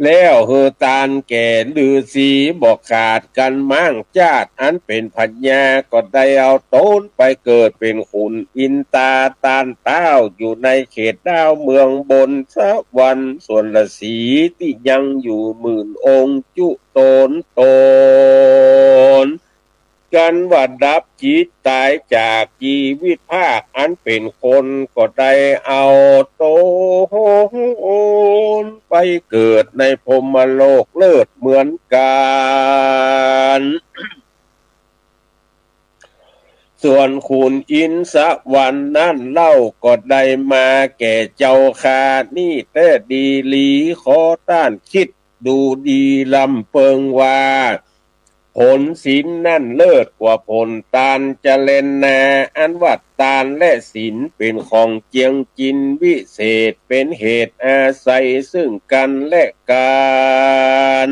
แล้วหื้อตานแก่ฤๅษีบ่ขาดกั๋นม้าง จาติอันเป๋นพญาก็ได้เอาต๋นไปเกิดเป๋นขุนอินตาต้านเต๊า อยู่ในเขตดาวเมืองบนสวรรค์ ส่วนฤๅษีตี้ยังอยู่หมื่นองค์จุต๋นต๋น กันว่าดับจิตต๋ายจากจีวิตภาคอันเป๋นคน ก็ได้เอาต๋นไปเกิดในพรหมโลกเลิศเหมือนกั๋น ส่วนขุนอินทร์สวรรค์นั้นเล่าก็ได้มาแก่เจ้าข้านี้แต๊ดีหลี ขอต้านคิด ดูดีลำเปิงว่า ผลศีลนั้นเลิศกว่าผลตานจาแลนนา อันว่าตานและศีลเป๋นของเจียงจินวิเศษ เป๋นเหตุอาศัยซึ่งกั๋นและกั๋น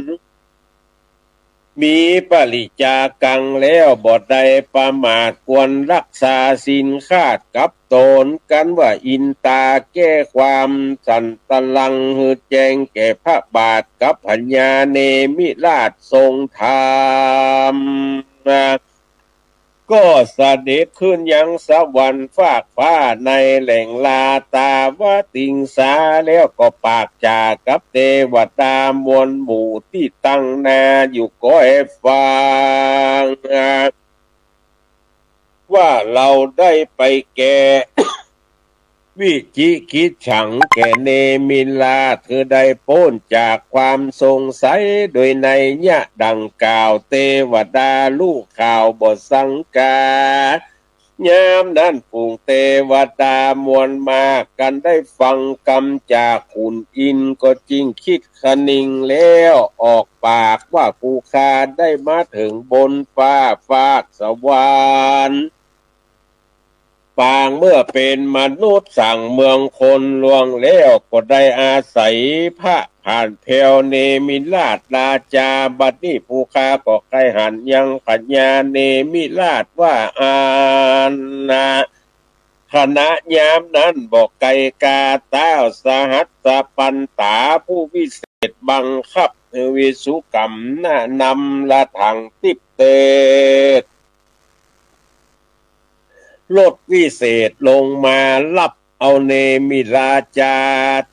มีปริจจากังแล้วบ่ได้ประมาท ควรรักษาศีลขาดกับต๋น กันว่าอินตาแก้ความสันตะลังหื้อแจ้งแก่พระบาท กับพญาเนมิราชทรงธรรม ก็เสด็จขึ้นยังสวรรค์ฟากฟ้าในแหล่งลาตาวติงสา แล้วก็ปากจ๋ากับเตวดามวลหมู่ตี้ตั้งนาอยู่ก็ให้ฟัง ว่าเฮาได้ไปแก้ วิจิกิจฉังแก่เนมิราช คือได้ป๊นจากความสงสัย โดยนัยยะดังกล่าว เตวดาฮู้ข่าวบ่สังกา ยามนั้นฝูงเตวดามวลมาก กันได้ฟังกำจากขุนอินทร์ ก็จึงคิดคะนึงแล้วออกปากว่า กูข้าได้มาเถิงบนฟ้าฟากสวรรค์ ปางเมื่อเป๋นมนุษย์สั่งเมืองคนลวงแล้ว ก็ได้อาศัยพระผ่านแผ้วเนมิราชราชา บัดนี้ผู้ข้าก็ใค่หันยังพญาเนมิราชว่าอั้นนา ขณะยามนั้นบ่ไกลกา ต้าวสหัสสปันตาผู้วิเศษบังคับหื้อวิสุกัมมะนำระถังติบเตศ รถวิเศษลงมาฮับเอาเนมิราชา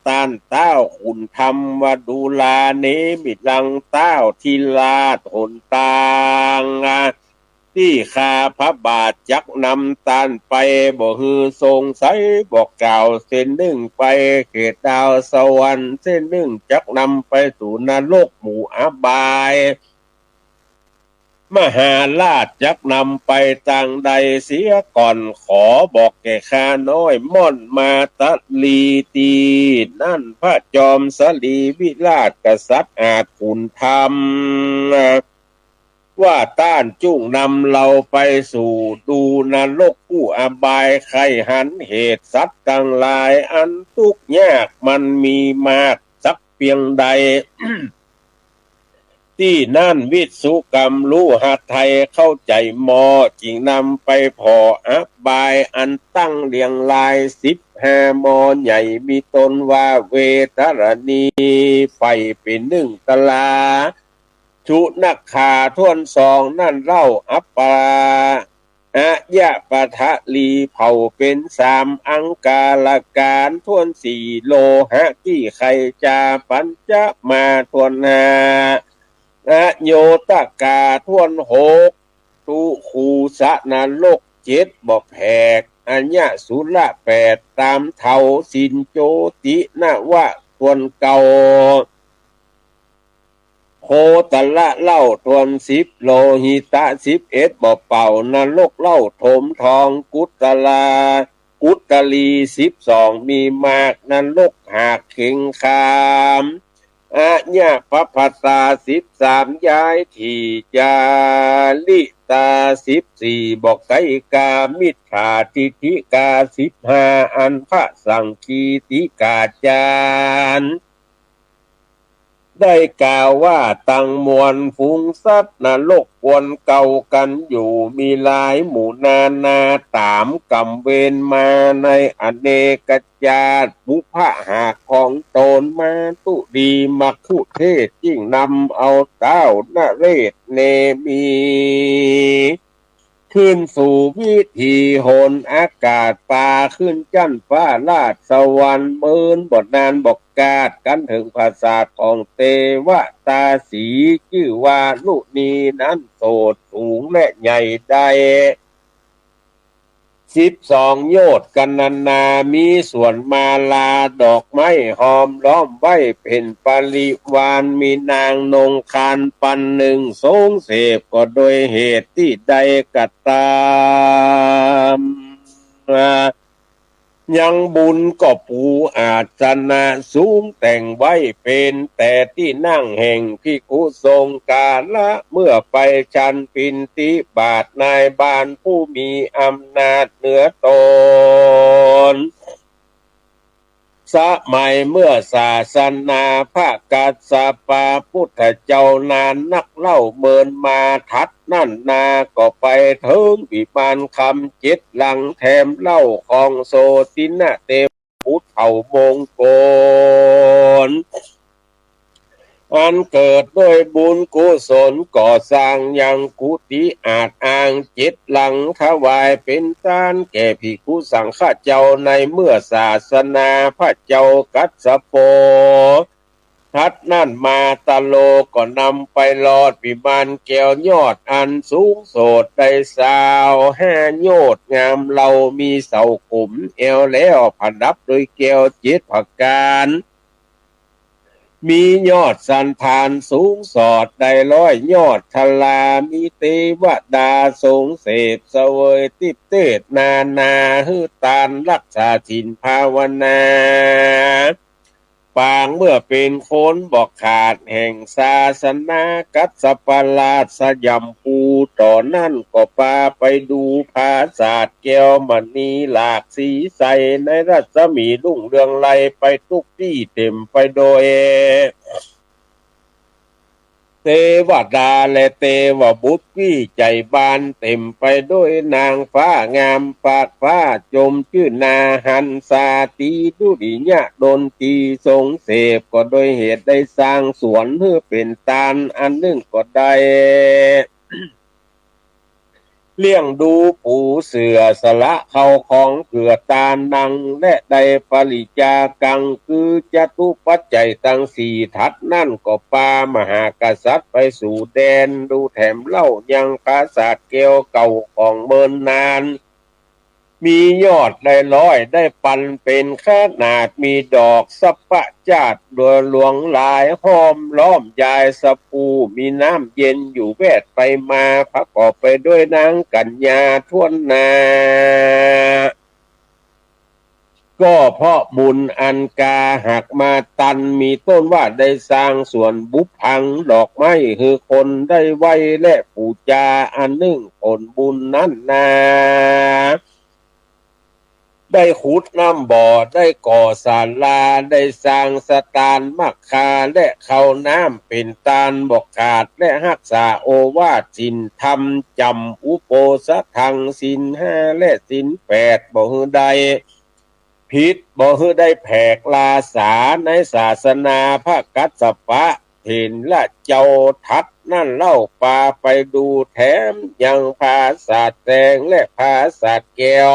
ต้านต้าวขุนธรรมดูรา เนมิรังต้าวธิราชหนตาง ตี้ข้าพระบาทจักนำต้านไป บ่หื้อสงสัยบอกกล่าว เส้นนึ่งไปเขตดาวสวรรค์ เส้นนึ่งจักนำไปสู่นรกหมู่อบาย มหาราชจักนำไปตางใดเสียก่อน ขอบอกแก่ข้าน้อย ม่อนมาตะลี ตี้นั้นพระจอมสรีวิราชกษัตริย์อาจขุนธรรม ว่าต้านจุ่งนำเฮาไปสู่ดูนรกผู้อบาย ใค่หันเหตุสัตว์ตังหลายอันตุ๊กข์ยากมันมีมากสักเปียงใด ตี้นั้นวิศวกรรมฮู้หาไทยเข้าใจ๋หมอ จึงนำไปผ่ออบายอันตั้งเรียงรายสิบห้าหมอใหญ่ มีต้นว่าเวตรณี ใฝ่เป๋นนึ่งตรา สุนักขาถ้วนสองนั้นเล่า อัปปา อายะปะทะลี เผ่าเป๋นสาม อังคารการถ้วนสี่ โลหะตี้ไขจา ปัญจมาถ้วนห้า อโยตกาถ้วนหก ทุคูสะนรกเจ็ด บ่แผก อายะสุระแปด ตามเถา สินโจตินวะถ้วนเก้า โคตระเล่าถ้วนสิบ โลหิตะสิบเอ็ด บ่เป่า นรกเล่าถมทอง กุตลา กุตลีสิบสอง มีมาก นรกหากเข็งคาม อายะปะพะตาสิบสาม ย้ายที่ จาริตาสิบสี่ บ่ไกกา มิจฉาทิฏฐิกาสิบห้า อันพระสังคีติกาจารย์ ได้กล่าวว่าตังมวลฝูงสัตว์นรกกวนเก่ากั๋นอยู่ มีหลายหมู่นานา ต๋ามกรรมเวรมาในอเนกจาติ ปุพพะหากของต๋น มาตุลีมัคคุเทศก์ ยิ่งนำเอาต้าวนเรศเนมี ขึ้นสู่วิถีหนอากาศ ปาขึ้นจั๊นฟ้าราชสวรรค์ เมินบ่นานบ่กาด กั๋นเถิงผาสาทของเตวตาสี จื้อว่าลุนีนั้นโสดสูงและใหญ่ได้ สิบสองโยชน์กัณณา มีสวนมาลาดอกไม้ห้อมล้อมไว้เป๋นปริวาร มีนางนงครรภ์ปันนึ่ง ทรงเสพก็โดยเหตุตี้ได้กระตำ ยังบุญก็ปูอาสนะสูงแต่งไว้ เป๋นแต่ตี้นั่งแห่งภิกขุสงฆ์ กาละเมื่อไปฉันปิณฑบาต นายบาลผู้มีอำนาจเหนือต๋น สมัยเมื่อศาสนาพระกัสสปะพุทธเจ้านานนักเล่า เมินมาถัดนั้นนา ก็ไปเถิงวิมานคำเจ็ดหลังแถมเล่า ของโสตินะเทพบุตรเผ่ามงคล อันเกิดด้วยบุญกุศลก่อสร้างยังกุฏิอาจอ้างเจ็ดหลัง ถวายเป๋นตานแก่ภิกขุสังฆะเจ้า ในเมื่อศาสนาพระเจ้ากัสสโป ถัดนั้นมาตะโลก็นำไปลอดวิมานแก้วยอดอันสูงโสดได้ซาวห้าโยชน์ งามเหล่ามีเสาขุมแอวแล้วประดับด้วยแก้วเจ็ดประก๋าน มียอดสันธานสูงสอดได้ร้อยยอด ทลามีเตวดาทรงเสพเสวยทิพเตสนานา หื้อตานรักษาศีลภาวนา ปางเมื่อเป๋นคนบ่ขาดแห่งศาสนากัสสปะราชสยามภู ต่อนั้นก็ปาไปดูปราสาทแก้วมณีหลากสีใส ในรัศมีรุ่งเรืองไลไปทุกตี้ เต๋มไปโดย เตวดาและเตวบุตรวิไชยบาล เต๋มไปโดยนางฟ้างามปากฟ้า จมจื้อนาหันสา ตีดุริยะดนตรี ทรงเสพก็โดยเหตุได้สร้างสวนหื้อเป๋นตานอันนึ่งก็ได้ เลี้ยงดูปูเสือ สละข้าวของเกื้อตานนัง และได้ปริจากัง คือจตุปัจจัยตังสี่ถัดนั้น ก็ปามหากษัตริย์ไปสู่แดน ดูแถมเล่ายังปราสาทแก้วเก่าของเมินนาน มียอดได้ร้อย ได้ปันเป๋นขนาด มีดอกสัปปะจาดหลวงหลาย ห้อมล้อมยายสะพู มีน้ำเย็นอยู่แวดไปมา ประกอบไปด้วยนางกัญญาถ้วนหน้า ก็เพราะบุญอันกาหากมาตัน มีต้นว่าได้สร้างสวนบุพพัง ดอกไม้หื้อคนได้ไหว้และปู๋จา อันนึ่งผลบุญนั้นนา ได้ขุดน้ำบ่อ ได้ก่อศาลา ได้สร้างสถานมักคา และเข้าน้ำเป๋นตานบ่ขาด และฮักษาโอวาทศีลธรรม จ๋ำอุโปสถัง ศีลห้าและศีลแปด บ่หื้อได้ผิด บ่หื้อได้แผกลาสา ในศาสนาพระกัสสปะเถระเจ้า ถัดนั้นเล่าปาไปดูแถมยังปราสาทแดงและปราสาทแก้ว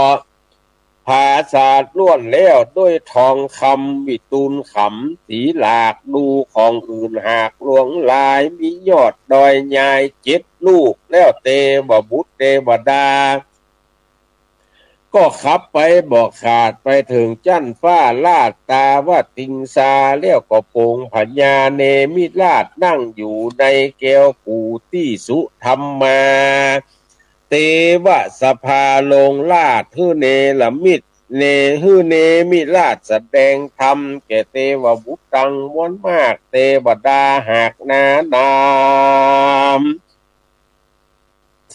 ปราสาทล้วนแล้วด้วยทองคำวิตูลขำ สีหลากดูของอื่นหากหลวงหลาย มียอดดอยยายเจ็ดลูก แล้วเตวบุตรเตวดา ก็ขับไปบ่ขาด ไปเถิงจั๊นฟ้าราชตาวติงสา แล้วก็ปงพญาเนมิราชนั่งอยู่ในแก้วกูตี้สุธรรมา เตวสภาลงราชหื้อเนรมิต เน หื้อเนมิราชแสดงธรรม แก่เตวบุตรตังมวลมาก เตวดาหากนานาม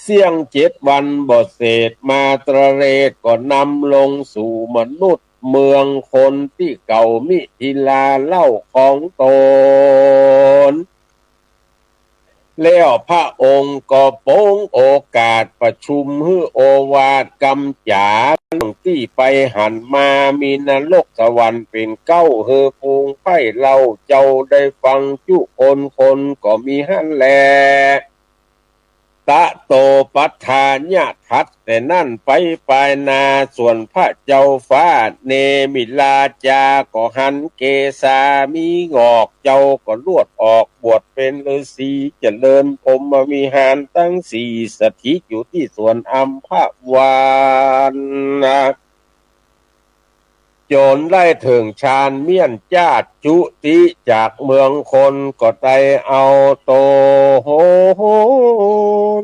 เสี้ยงเจ็ดวันบ่เสร็จ มาตรเลสก็นำลงสู่มนุษย์เมืองคนตี้เก่ามิถิลาเล่าของตน แล้วพระองค์ก็ปงโอกาสประชุมหื้อโอวาทกำจ๋า เรื่องตี้ไปหันมา มีนรกสวรรค์เป๋นเก๊า หื้อฝูงใคร่เล่าเจ้าได้ฟังจุคนคน ก็มีหั้นแล ตะโตปัฏฐานะ ถัดแต่นั้นไปปายหน้า ส่วนพระเจ้าฟ้าเนมิราชา ก็หันเกศามีหงอก เจ้าก็ลวดออกบวชเป๋นฤๅษี เจริญพรหมวิหารตังสี่ สถิตอยู่ตี้สวนอัมพวันนะ จ๋นได้เถิงฌานเมี้ยนจาติจุติจากเมืองคน ก็ได้เอาโต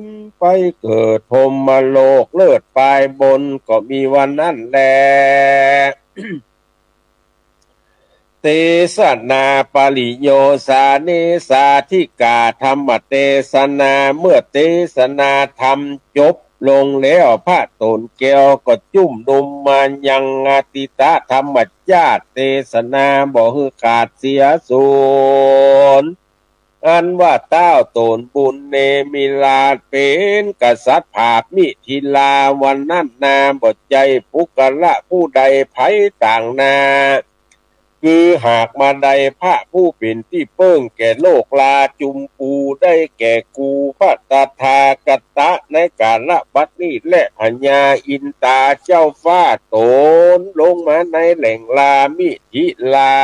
นไปเกิดพรหมโลกเลิศปายบน ก็มีวันนั้นแล เตสนาปริโยสาเนสาธิกา ธรรมเตสนา เมื่อเตสนาธรรมจบลงแล้ว พระโตนแก้วก็จุ่มนุมมายังอทิตธรรมจาติเตสนาบ่หื้อขาดเสียสูญ อันว่าต้าวโตนบุญเนมิราชเป๋นกษัตริย์ผาบมิถิลา วันนั้นนาบ่ใจ้ปุคคละผู้ใดใผต่างหน้า คือหากมาได้พระผู้เป๋นตี้เปิ้งแก่โลกลาจุมปู ได้แก่กูพระตถาคตะ ในกาละบัดนี้แล พญาอินตาเจ้าฟ้าโตนลงมาในแหล่งลามิถิลา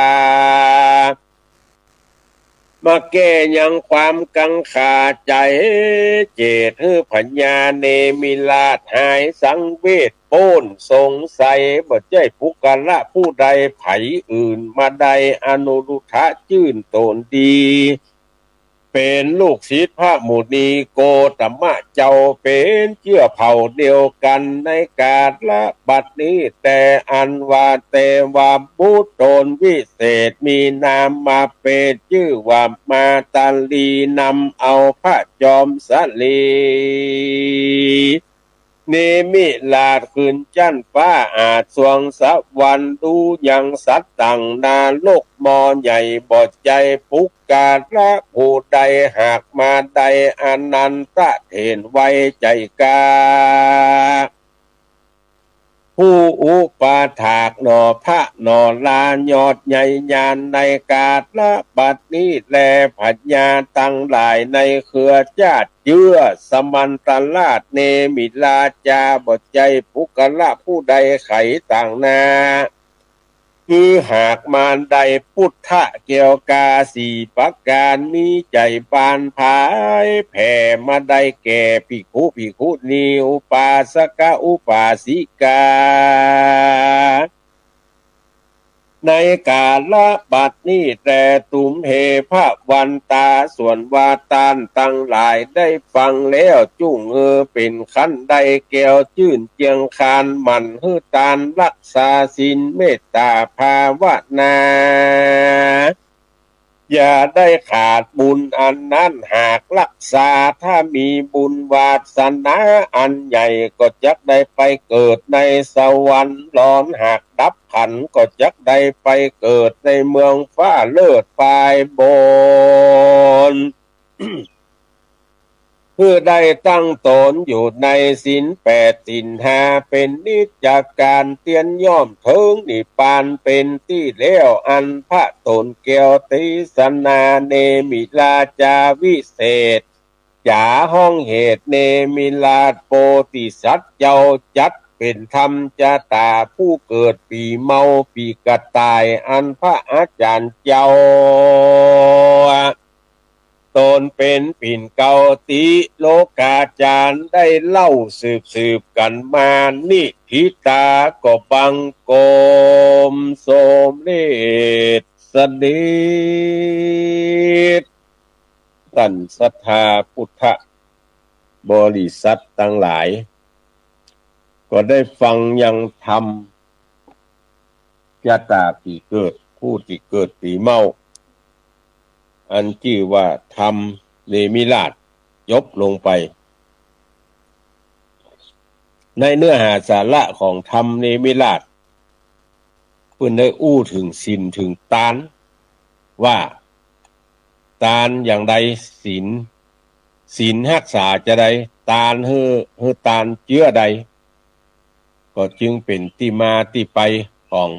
มาแก้ยังความกังขาใจ๋ เจตหื้อพญาเนมิราชหายสังเวช โป้นสงสัย บ่ใจ้ปุคคละผู้ใดใผอื่น มาได้อนุรุทธะจื้นโตนดี เป๋นลูกศิษย์พระมุนีโกตมะเจ้า เป๋นเจื้อเผ่าเดียวกั๋นในกาละบัดนี้ แต่อันว่าเตวบุตรโตนวิเศษ มีนามมาเปตจื้อว่ามาตาลี นำเอาพระจอมสะหลี เนมิราชขึ้นจั๊นฟ้าอาจสวงสวรรค์ ดูยังสัตว์ตังนรกหม้อใหญ่ บ่ใจ้ปุคคละผู้ใดหากมาได้อนันทะเถรไวใจ๋กา ผู้อุปถากหนอพระหนอลา ยอดใหญ่ญาณในกาลบัดนี้แล พญาตังหลายในเครือจ้าดเจื้อ สมันตราชเนมิราชจา บ่ใจ้ปุคคละผู้ใดใครต่างหน้า คือหากมารได้ปุทธะแก้วกาสี่ประก๋าน มีใจ๋บานผายแผ่มาได้แก่ภิกขุ ภิกขุณี อุปาสกะ อุปาสิกา ในกาลบัดนี้แล ตุมเห ภวันตา ส่วนว่าต้านตังหลายได้ฟังแล้ว จุ่งเออเป๋นคันได้แก้วจื้นเจียงคาน หมั่นหื้อตาน รักษาศีล เมตตาภาวนา อย่าได้ขาดบุญอันนั้น หากรักษา ถ้ามีบุญวาสนาอันใหญ่ ก็จักได้ไปเกิดในสวรรค์ หลอนหากดับขันธ์ ก็จักได้ไปเกิดในเมืองฟ้าเลิศปายบน คือได้ตั้งต๋นอยู่ในศีลแปดศีลห้า เป๋นนิจการ เตียนย่อมเถิงนิพพานเป๋นตี้แล้ว อันพระต๋นแก้วเตสนา เนมิราชจาวิเศษ จ๋าฮ้องเหตุ เนมิราชโพธิสัตว์เจ้า จัดเป๋นธรรมจาต๋า ผู้เกิดปี๋เมาปี๋กระต่าย อันพระอาจารย์เจ้า ต๋นเป๋นปิ่นเกล้าติโลกาจารย์ ได้เล่าสืบๆ กั๋นมา นิธิตาก็บังคมสมเร็จเสด็จ ต้านศรัทธาพุทธบริษัทตังหลาย ก็ได้ฟังยังธรรม จาต๋าปี๋เกิด ผู้ตี้เกิดปี๋เมา อันจื้อว่าธรรมเนมิราช จบลงไป ในเนื้อหาสาระของธรรมเนมิราช เปิ้นได้อู้เถิงศีลเถิงตาน ว่าตานอย่างใด ศีล ศีลฮักษาจาใด ตานหื้อ หื้อตานเจื้อใด ก็จึงเป๋นตี้มาตี้ไปของ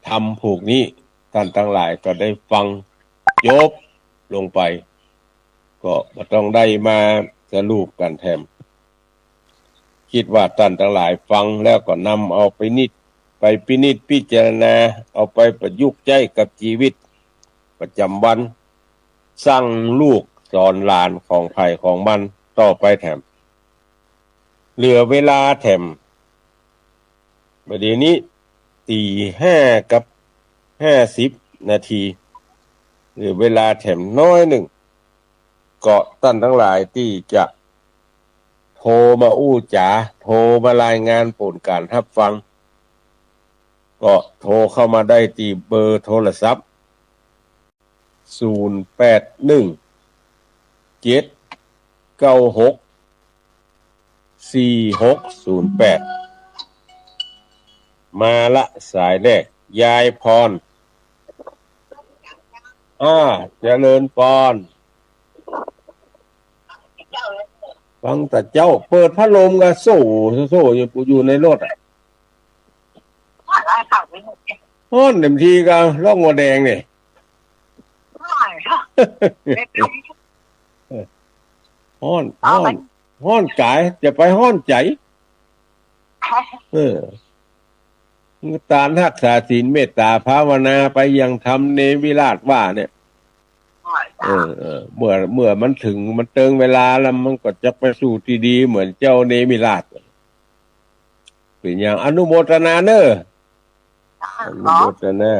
ธรรมผูกนี้ ต้านตังหลายก็ได้ฟังจบลงไป ก็บ่ต้องได้มาสรุปกั๋นแถม กึ๊ดว่าต้านตังหลายฟังแล้วก็นำเอาไปนิจ ไปพินิจพิจารณา เอาไปประยุกต์ใจ๊กับจีวิตประจ๋ำวัน สั่งลูกสอนหลานของใผของมันต่อไปแถม เหลือเวลาแถม บ่าเดี่ยวนี้ตี๋ห้ากับห้าสิบนาที เหลือเวลาแถมน้อยนึ่ง ก็ต้านตังหลายตี้จะโทรมาอู้จ๋า โทรมารายงานผลก๋านฮับฟัง ก็โทรเข้ามาได้ตี้เบอร์โทรศัพท์ ศูนย์แปดหนึ่ง เจ็ดเก้าหก สี่หกศูนย์แปด มาละสายแรก ยายพร อ่า เจริญพร ฟังแต่เจ๊า เปิดพัดลมก็โซ่โซ่อยู่ อยู่ในรถอะ ฮ้อนเต็มทีก็ร้องหัวแดงนี่ ฮ้อน ฮ้อน ฮ้อนก๋าย จะไปฮ้อนใจ๋ เออ ตานฮักษาศีลเมตต๋าภาวนาไปอย่างธรรมเนมิราชว่าเนี่ย เออ เออ เมื่อ เมื่อมันเถิง มันเติงเวลาแล้ว มันก็จะไปสู่ตี้ดีเหมือนเจ้าเนมิราช เป๋นอย่างอนุโมทนาเน่อ อนุโมทนา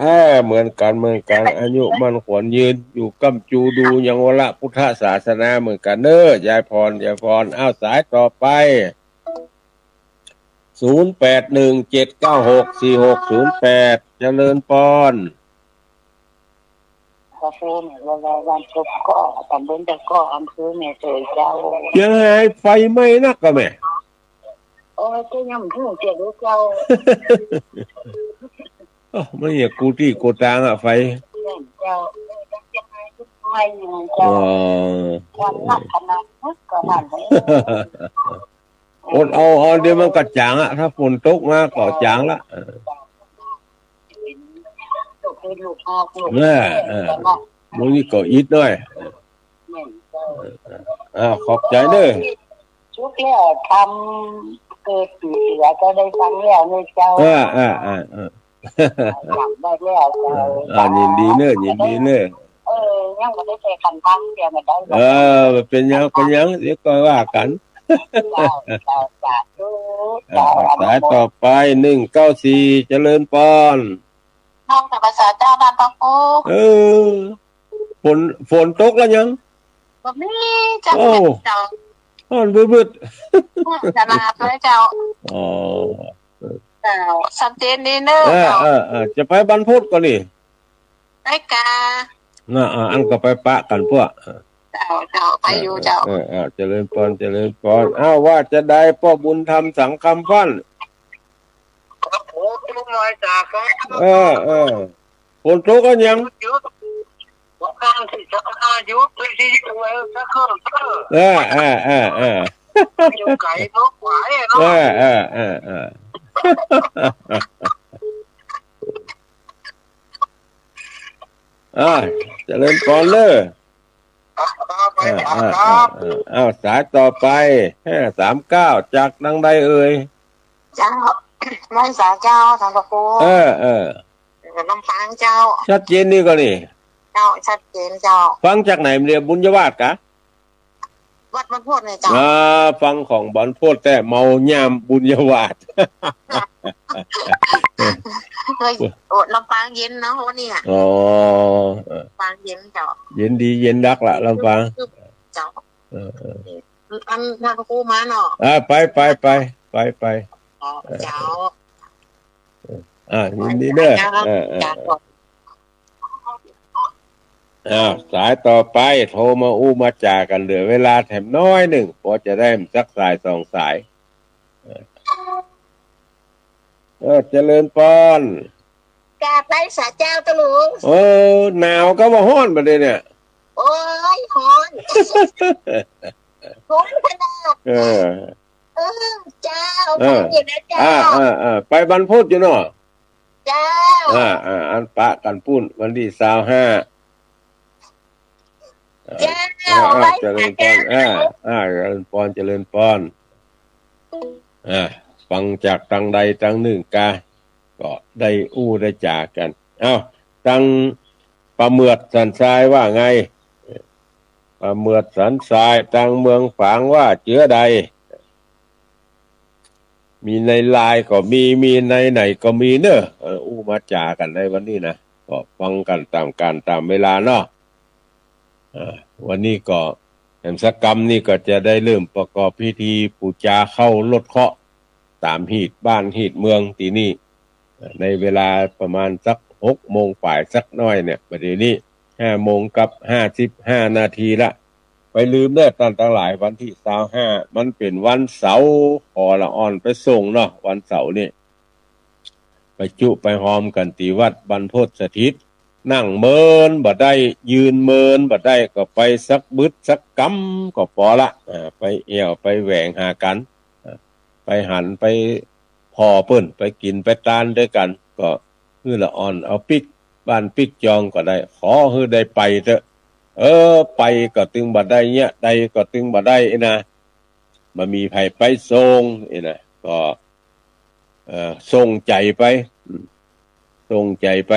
เออ เหมือนกั๋น เหมือนกั๋น อายุมั่นขวัญยืน อยู่ก้ำจูดูยังวรพุทธศาสนาเหมือนกั๋นเน่อ ยายพร ยายพร อ้าว สายต่อไป ศูนย์แปดหนึ่ง เจ็ดเก้าหก สี่หกศูนย์แปด เจริญพร ก็คือเนี่ย ว่า ว่าบ้านกกอก ตำบลกกอก อำเภอแม่สวยเจ้า เจียงไฮ้ไฟไหม้นักกะแม่ โอ้ย ก็ยังบ่ฮู้เจียลูกเจ้า โอ้ มันเนี่ยกู้ตี้กู้ตางอะ ไฟ เจ้า เจียงไฮ้ไฟไหม้เจ้า อ๋อ ควันนักขนาดนั้นก็นั่นแหละ โอ้ อดเอา เอา เดี๋ยวมันก็จ๋างอะ ถ้าฝนตกมาก็จ๋างละ เออ เออ เออ มื้อนี้ก็อิดหน้อย เออ เออ เออ อ้าว ขอบใจ๋เน่อ ชุกแล้ว ทำเกิดปีเสือก็ได้ฟังแล้วเน่อเจ้า เออ เออ เออ เออ จำได้แล้วเจ้า อ่า ยินดีเน่อ ยินดีเน่อ เออ ยังบ่ได้ใส่ขันพักเดียวมาได้ เออ บ่เป๋นหยัง เป๋นหยัง เดี๋ยวก็ว่ากั๋น เจ้า เจ้า สาธุ อ่า เจ้า สายต่อไป หนึ่งเก้าสี่ เจริญปอน น้อมกราบศาลเจ้าต้านพระครู เออ ฝน ฝนตกแล้วยัง บ่มีเจ้า โอ้ เจ้า ฮ้อนบึดๆ สลาดเลยเจ้า อ๋อ เจ้า ชัดเจนดีเน่อ เออ เจ้า เออ เออ จะไปบรรพตก่อนี่ ไปกา น่ะ อ่า อันก็ไปปะกั๋นพวก เจ้า เจ้า ไปอยู่เจ้า เออ เออ เออ เจริญปอน เจริญปอน อ้าว ว่าจะได้ป้อบุญธรรมสังคำฟั่น ครับผม ลูกน้อยจากครับ เออ เออ ฝนตกแล้วยัง หยุด หยุด ผมกำลังที่จะหยุด ไปที่หยุดไว้สักเครื่องเถอะ เออ เออ เออ เออ อยู่ไกลเนาะ ไหวเนาะ เออ เออ เออ เออ อ่า เจริญปอนเน่อ ครับ ไป อ่า ครับ อ่า อ่า อ้าว สายต่อไป ห้าสามเก้า จากตางใดเอ่ย เจ้า ไหว้สาเจ้า ต้านพระครู เออ เออ ลำปางเจ้า ชัดเจนดีก่อนี่ เจ้า ชัดเจนเจ้า ฟังจากไหนเนี่ย บุญญาวาสกะ วัดบรรพตเนี่ยเจ้า อ่า ฟังของบรรพตแต่เมายามบุญญาวาส เฮ้ย โอ้ ลำปางเย็นเนาะวันนี้อะ อ๋อ เออ ลำปางเย็นเจ้า เย็นดีเย็นนักละลำปาง เจ้า เออ เออ อัน ต้านพระครูมาเนาะ อ่า ไป ไป ไป ไป ไป อ๋อ เออ เจ้า อ่า ยินดีเน่อ เจ้า เออ เออ เจ้า เออ อ้าว สายต่อไป โทรมาอู้มาจ๋ากั๋น เหลือเวลาแถมน้อยนึ่ง ปอจะได้สักสายสองสาย เออ เออ เจริญปอน กราบไหว้สาเจ้าต้านหลวง เออ หนาวกาว่าฮ้อนบ่าดนี้เนี่ย โอ้ย ฮ้อน ฮ้อนขนาด เออ เออ เจ้า เออ ฟังอยู่นะเจ้า อ่า อ่า อ่า ไปบรรพตอยู่เนาะ เจ้า อ่า อ่า อันปะกั๋นปู๊นวันตี้ซาวห้า เจ้า อ่า อ่า ไหว้ เจริญปอน สาเจ้า อ่า อ่า เจริญปอน เจริญปอน อ่า ฟังจากตางใดตางนึ่งกา ก็ได้อู้ได้จ๋ากั๋น เอ้า ตางป่าเหมือดสันทรายว่าไง ป่าเหมือดสันทราย ตางเมืองฝางว่าเจื้อใด มีในไลน์ก็มี มีในไหนก็มีเน่อ เออ อู้มาจ๋ากั๋นในวันนี้นะ ก็ฟังกั๋นต๋ามก๋าลต๋ามเวลาเนาะ เออ วันนี้ก็แหมสักกำนี่ก็จะได้เริ่มประกอบพิธีปู๋จาเข้ารถเคราะห์ ต๋ามฮีตบ้านฮีตเมืองตี้นี่ เออ ในเวลาประมาณสักหกโมงป๋ายสักหน้อยเนี่ย บ่าดนี้ ห้าโมงกับห้าสิบห้านาทีละ ไปลืมเน่อต้านตังหลาย วันตี้ซาวห้า มันเป๋นวันเสาร์ ขอละอ่อนไปส่งเนาะ วันเสาร์นี่ ไปจุไปฮอมกั๋นตี้วัดบรรพตสถิต นั่งเมินบ่ได้ ยืนเมินบ่ได้ ก็ไปสักบึดสักกำก็ปอละ อ่า ไปแอ่วไปแหวงหากั๋น อ่า ไปหันไปผ่อเปิ้น ไปกิ๋นไปตานด้วยกั๋น ก็หื้อละอ่อนเอาปิ๊กบ้านปิ๊กจองก็ได้ ขอหื้อได้ไปเต๊อะ เออ ไปก็ตึงบ่ได้เยียะ ได้ก็ตึงบ่ได้นะ บ่มีใผไปส่งนี่นะ ก็ เอ่อ ส่งใจ๋ไป อืม ส่งใจ๋ไป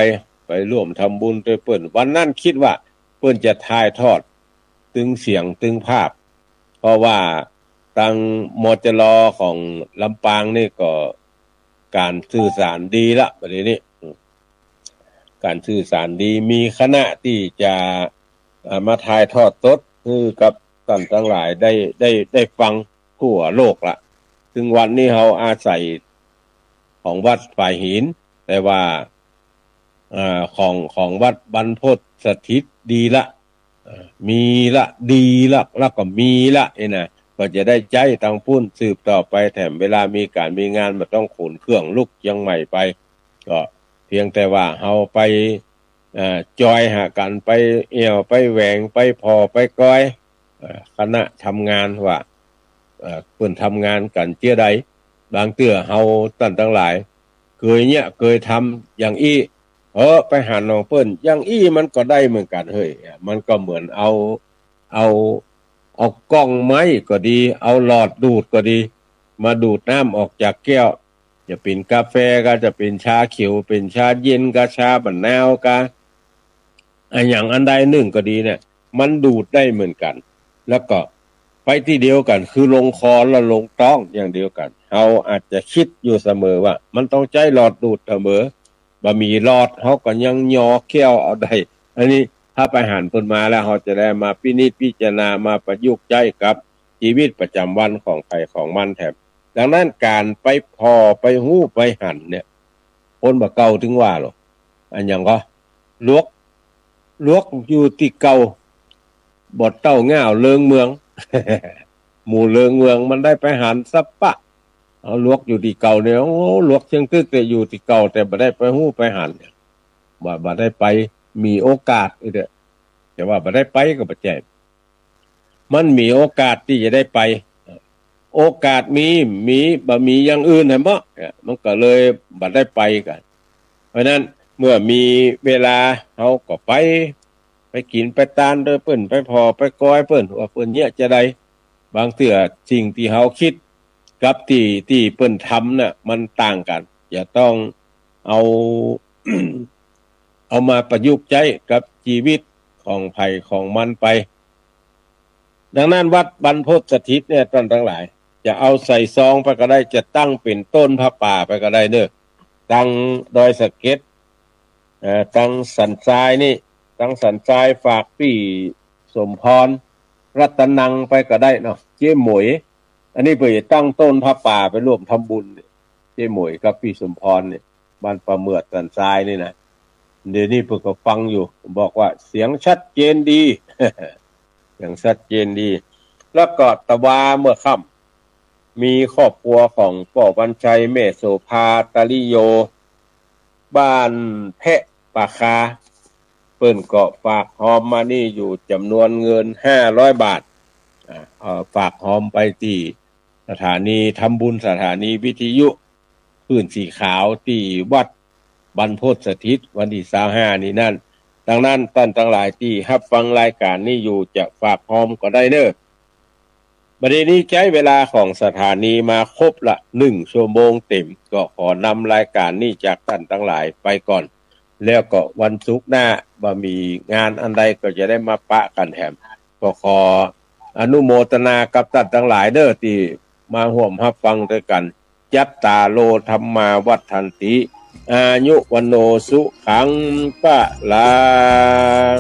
ไปร่วมทำบุญตวยเปิ้น วันนั้นกึ๊ดว่าเปิ้นจะถ่ายทอดตึงเสียงตึงภาพ เพราะว่าตาง มจร ของลำปางนี่ก็ก๋านสื่อสารดีละ บ่าดนี้ อืม ก๋านสื่อสารดี มีคณะตี้จะ เอ่อ มาถ่ายทอดสดหื้อกับต้านตังหลายได้ ได้ ได้ฟังทั่วโลกละ ซึ่งวันนี้เฮาอาศัยของวัดฝายหิน แต่ว่า เอ่อ ของ ของวัดบรรพตสถิตดีละ เอ่อ มีละ ดีละ แล้วก็มีละนี่นะ ก็จะได้ใจ๊ตางปู๊นสืบต่อไป แถมเวลามีก๋านมีงานบ่ต้องขนเครื่องลุกเจียงใหม่ไป ก็เพียงแต่ว่าเฮาไป เอ่อ จอยหากั๋น ไปแอ่วไปแหวง ไปผ่อไปกอย เอ่อ คณะทำงานว่า เอ่อ เปิ้นทำงานกั๋นเจื้อใด บางเตื้อเฮาต้านตังหลาย เกยเยียะเกยทำอย่างอี้ เออ ไปหันของเปิ้นอย่างอี้มันก็ได้เหมือนกั๋นเฮ้ย มันก็เหมือนเอา เอา เอาก้องไม้ก็ดี เอาหลอดดูดก็ดี มาดูดน้ำออกจากแก้ว จะเป๋นกาแฟกา จะเป๋นชาเขียว เป๋นชาเย็นกา ชาบ่านาวกา อะหยังอันใดนึ่งก็ดีเนี่ย มันดูดได้เหมือนกั๋น แล้วก็ไปตี้เดียวกั๋น คือลงคอและลงต๊องอย่างเดียวกั๋น เฮาอาจจะกึ๊ดอยู่เสมอว่า มันต้องใจ๊หลอดดูดเสมอ บ่มีหลอด เฮาก็ยังหย่อแก้วเอาได้ อันนี้ถ้าไปหันเปิ้นมาแล้ว เฮาจะได้มาพินิจพิจารณา มาประยุกต์ใจ๊กับจีวิตประจ๋ำวันของใผของมันแถม ดังนั้นก๋านไปผ่อไปฮู้ไปหันเนี่ย คนบ่าเก่าตึงว่าหรอ อะหยังก็ หลวก หลวกอยู่ตี้เก่า บ่เต้าง่าวเลิงเมือง หมู่เลิงเมืองมันได้ไปหันสัปปะ เอาหลวกอยู่ตี้เก่าเนี่ย โอ้ หลวกเชียงตึกแต่อยู่ตี้เก่า แต่บ่ได้ไปฮู้ไปหันเนี่ย บ่า บ่ได้ไป มีโอกาสอีกเด้อ แต่ว่าบ่ได้ไปก็บ่ใจ้ มันมีโอกาสตี้จะได้ไป โอกาสมี มี บ่มีอย่างอื่นหั้นบ่ เนี่ย มันก็เลยบ่ได้ไปกั๋น เพราะนั้นเมื่อมีเวลาเฮาก็ไป ไปกิ๋นไปตานโดยเปิ้น ไปผ่อไปกอยเปิ้น ว่าเปิ้นเยียะจาใด บางเตื้อสิ่งตี้เฮากึ๊ดกับตี้ ตี้เปิ้นทำน่ะ มันต่างกั๋น จะต้องเอา เอามาประยุกต์ใจ๊กับจีวิตของใผของมันไป ดังนั้นวัดบรรพตสถิตเนี่ยต้านตังหลาย จะเอาใส่ซองไปก็ได้ จะตั้งเป๋นต้นผ้าป่าไปก็ได้เน่อ ตังดอยสะเก็ด เอ่อ ตังสันทรายนี่ ตังสันทรายฝากปี้สมพร รัตนังไปก็ได้เนาะ เจ๊หมวย อันนี้เปิ้นจะตั้งต้นผ้าป่าไปร่วมทำบุญเนี่ย เจ๊หมวยกับปี้สมพรเนี่ย บ้านป่าเหมือดสันทรายนี่นะ เดี๋ยวนี้เปิ้นก็ฟังอยู่ บอกว่าเสียงชัดเจนดี เสียงชัดเจนดี แล้วก็ตะวาเมื่อค่ำ มีครอบครัวของป้อวันชัย แม่โสภา ตาลิโย บ้านแพะป่าคา เปิ้นก็ฝากฮอมมานี่อยู่จ๋ำนวนเงินห้าร้อยบาท อ่า เอ่อ ฝากฮอมไปตี้สถานีทำบุญ สถานีวิทยุคลื่นสีขาวตี้วัดบรรพตสถิต วันตี้ซาวห้านี่นั้น ดังนั้นต้านตังหลายตี้ฮับฟังรายก๋านนี้อยู่จะฝากฮอมก็ได้เน่อ บัดนี้ใจ๊เวลาของสถานีมาครบละ นึ่งชั่วโมงเต๋ม ก็ขอนำรายก๋านนี้จากต้านตังหลายไปก่อน แล้วก็วันศุกร์หน้าบ่ามีงานอันใดก็จะได้มาปะกั๋นแถม ก็ขออนุโมทนากับต้านตังหลายเน่อตี้มาฮ่วมฮับฟังตวยกั๋น จัตตาโร ธัมมา วัฑฒันติ อายุ วัณโณ สุขัง พะลัง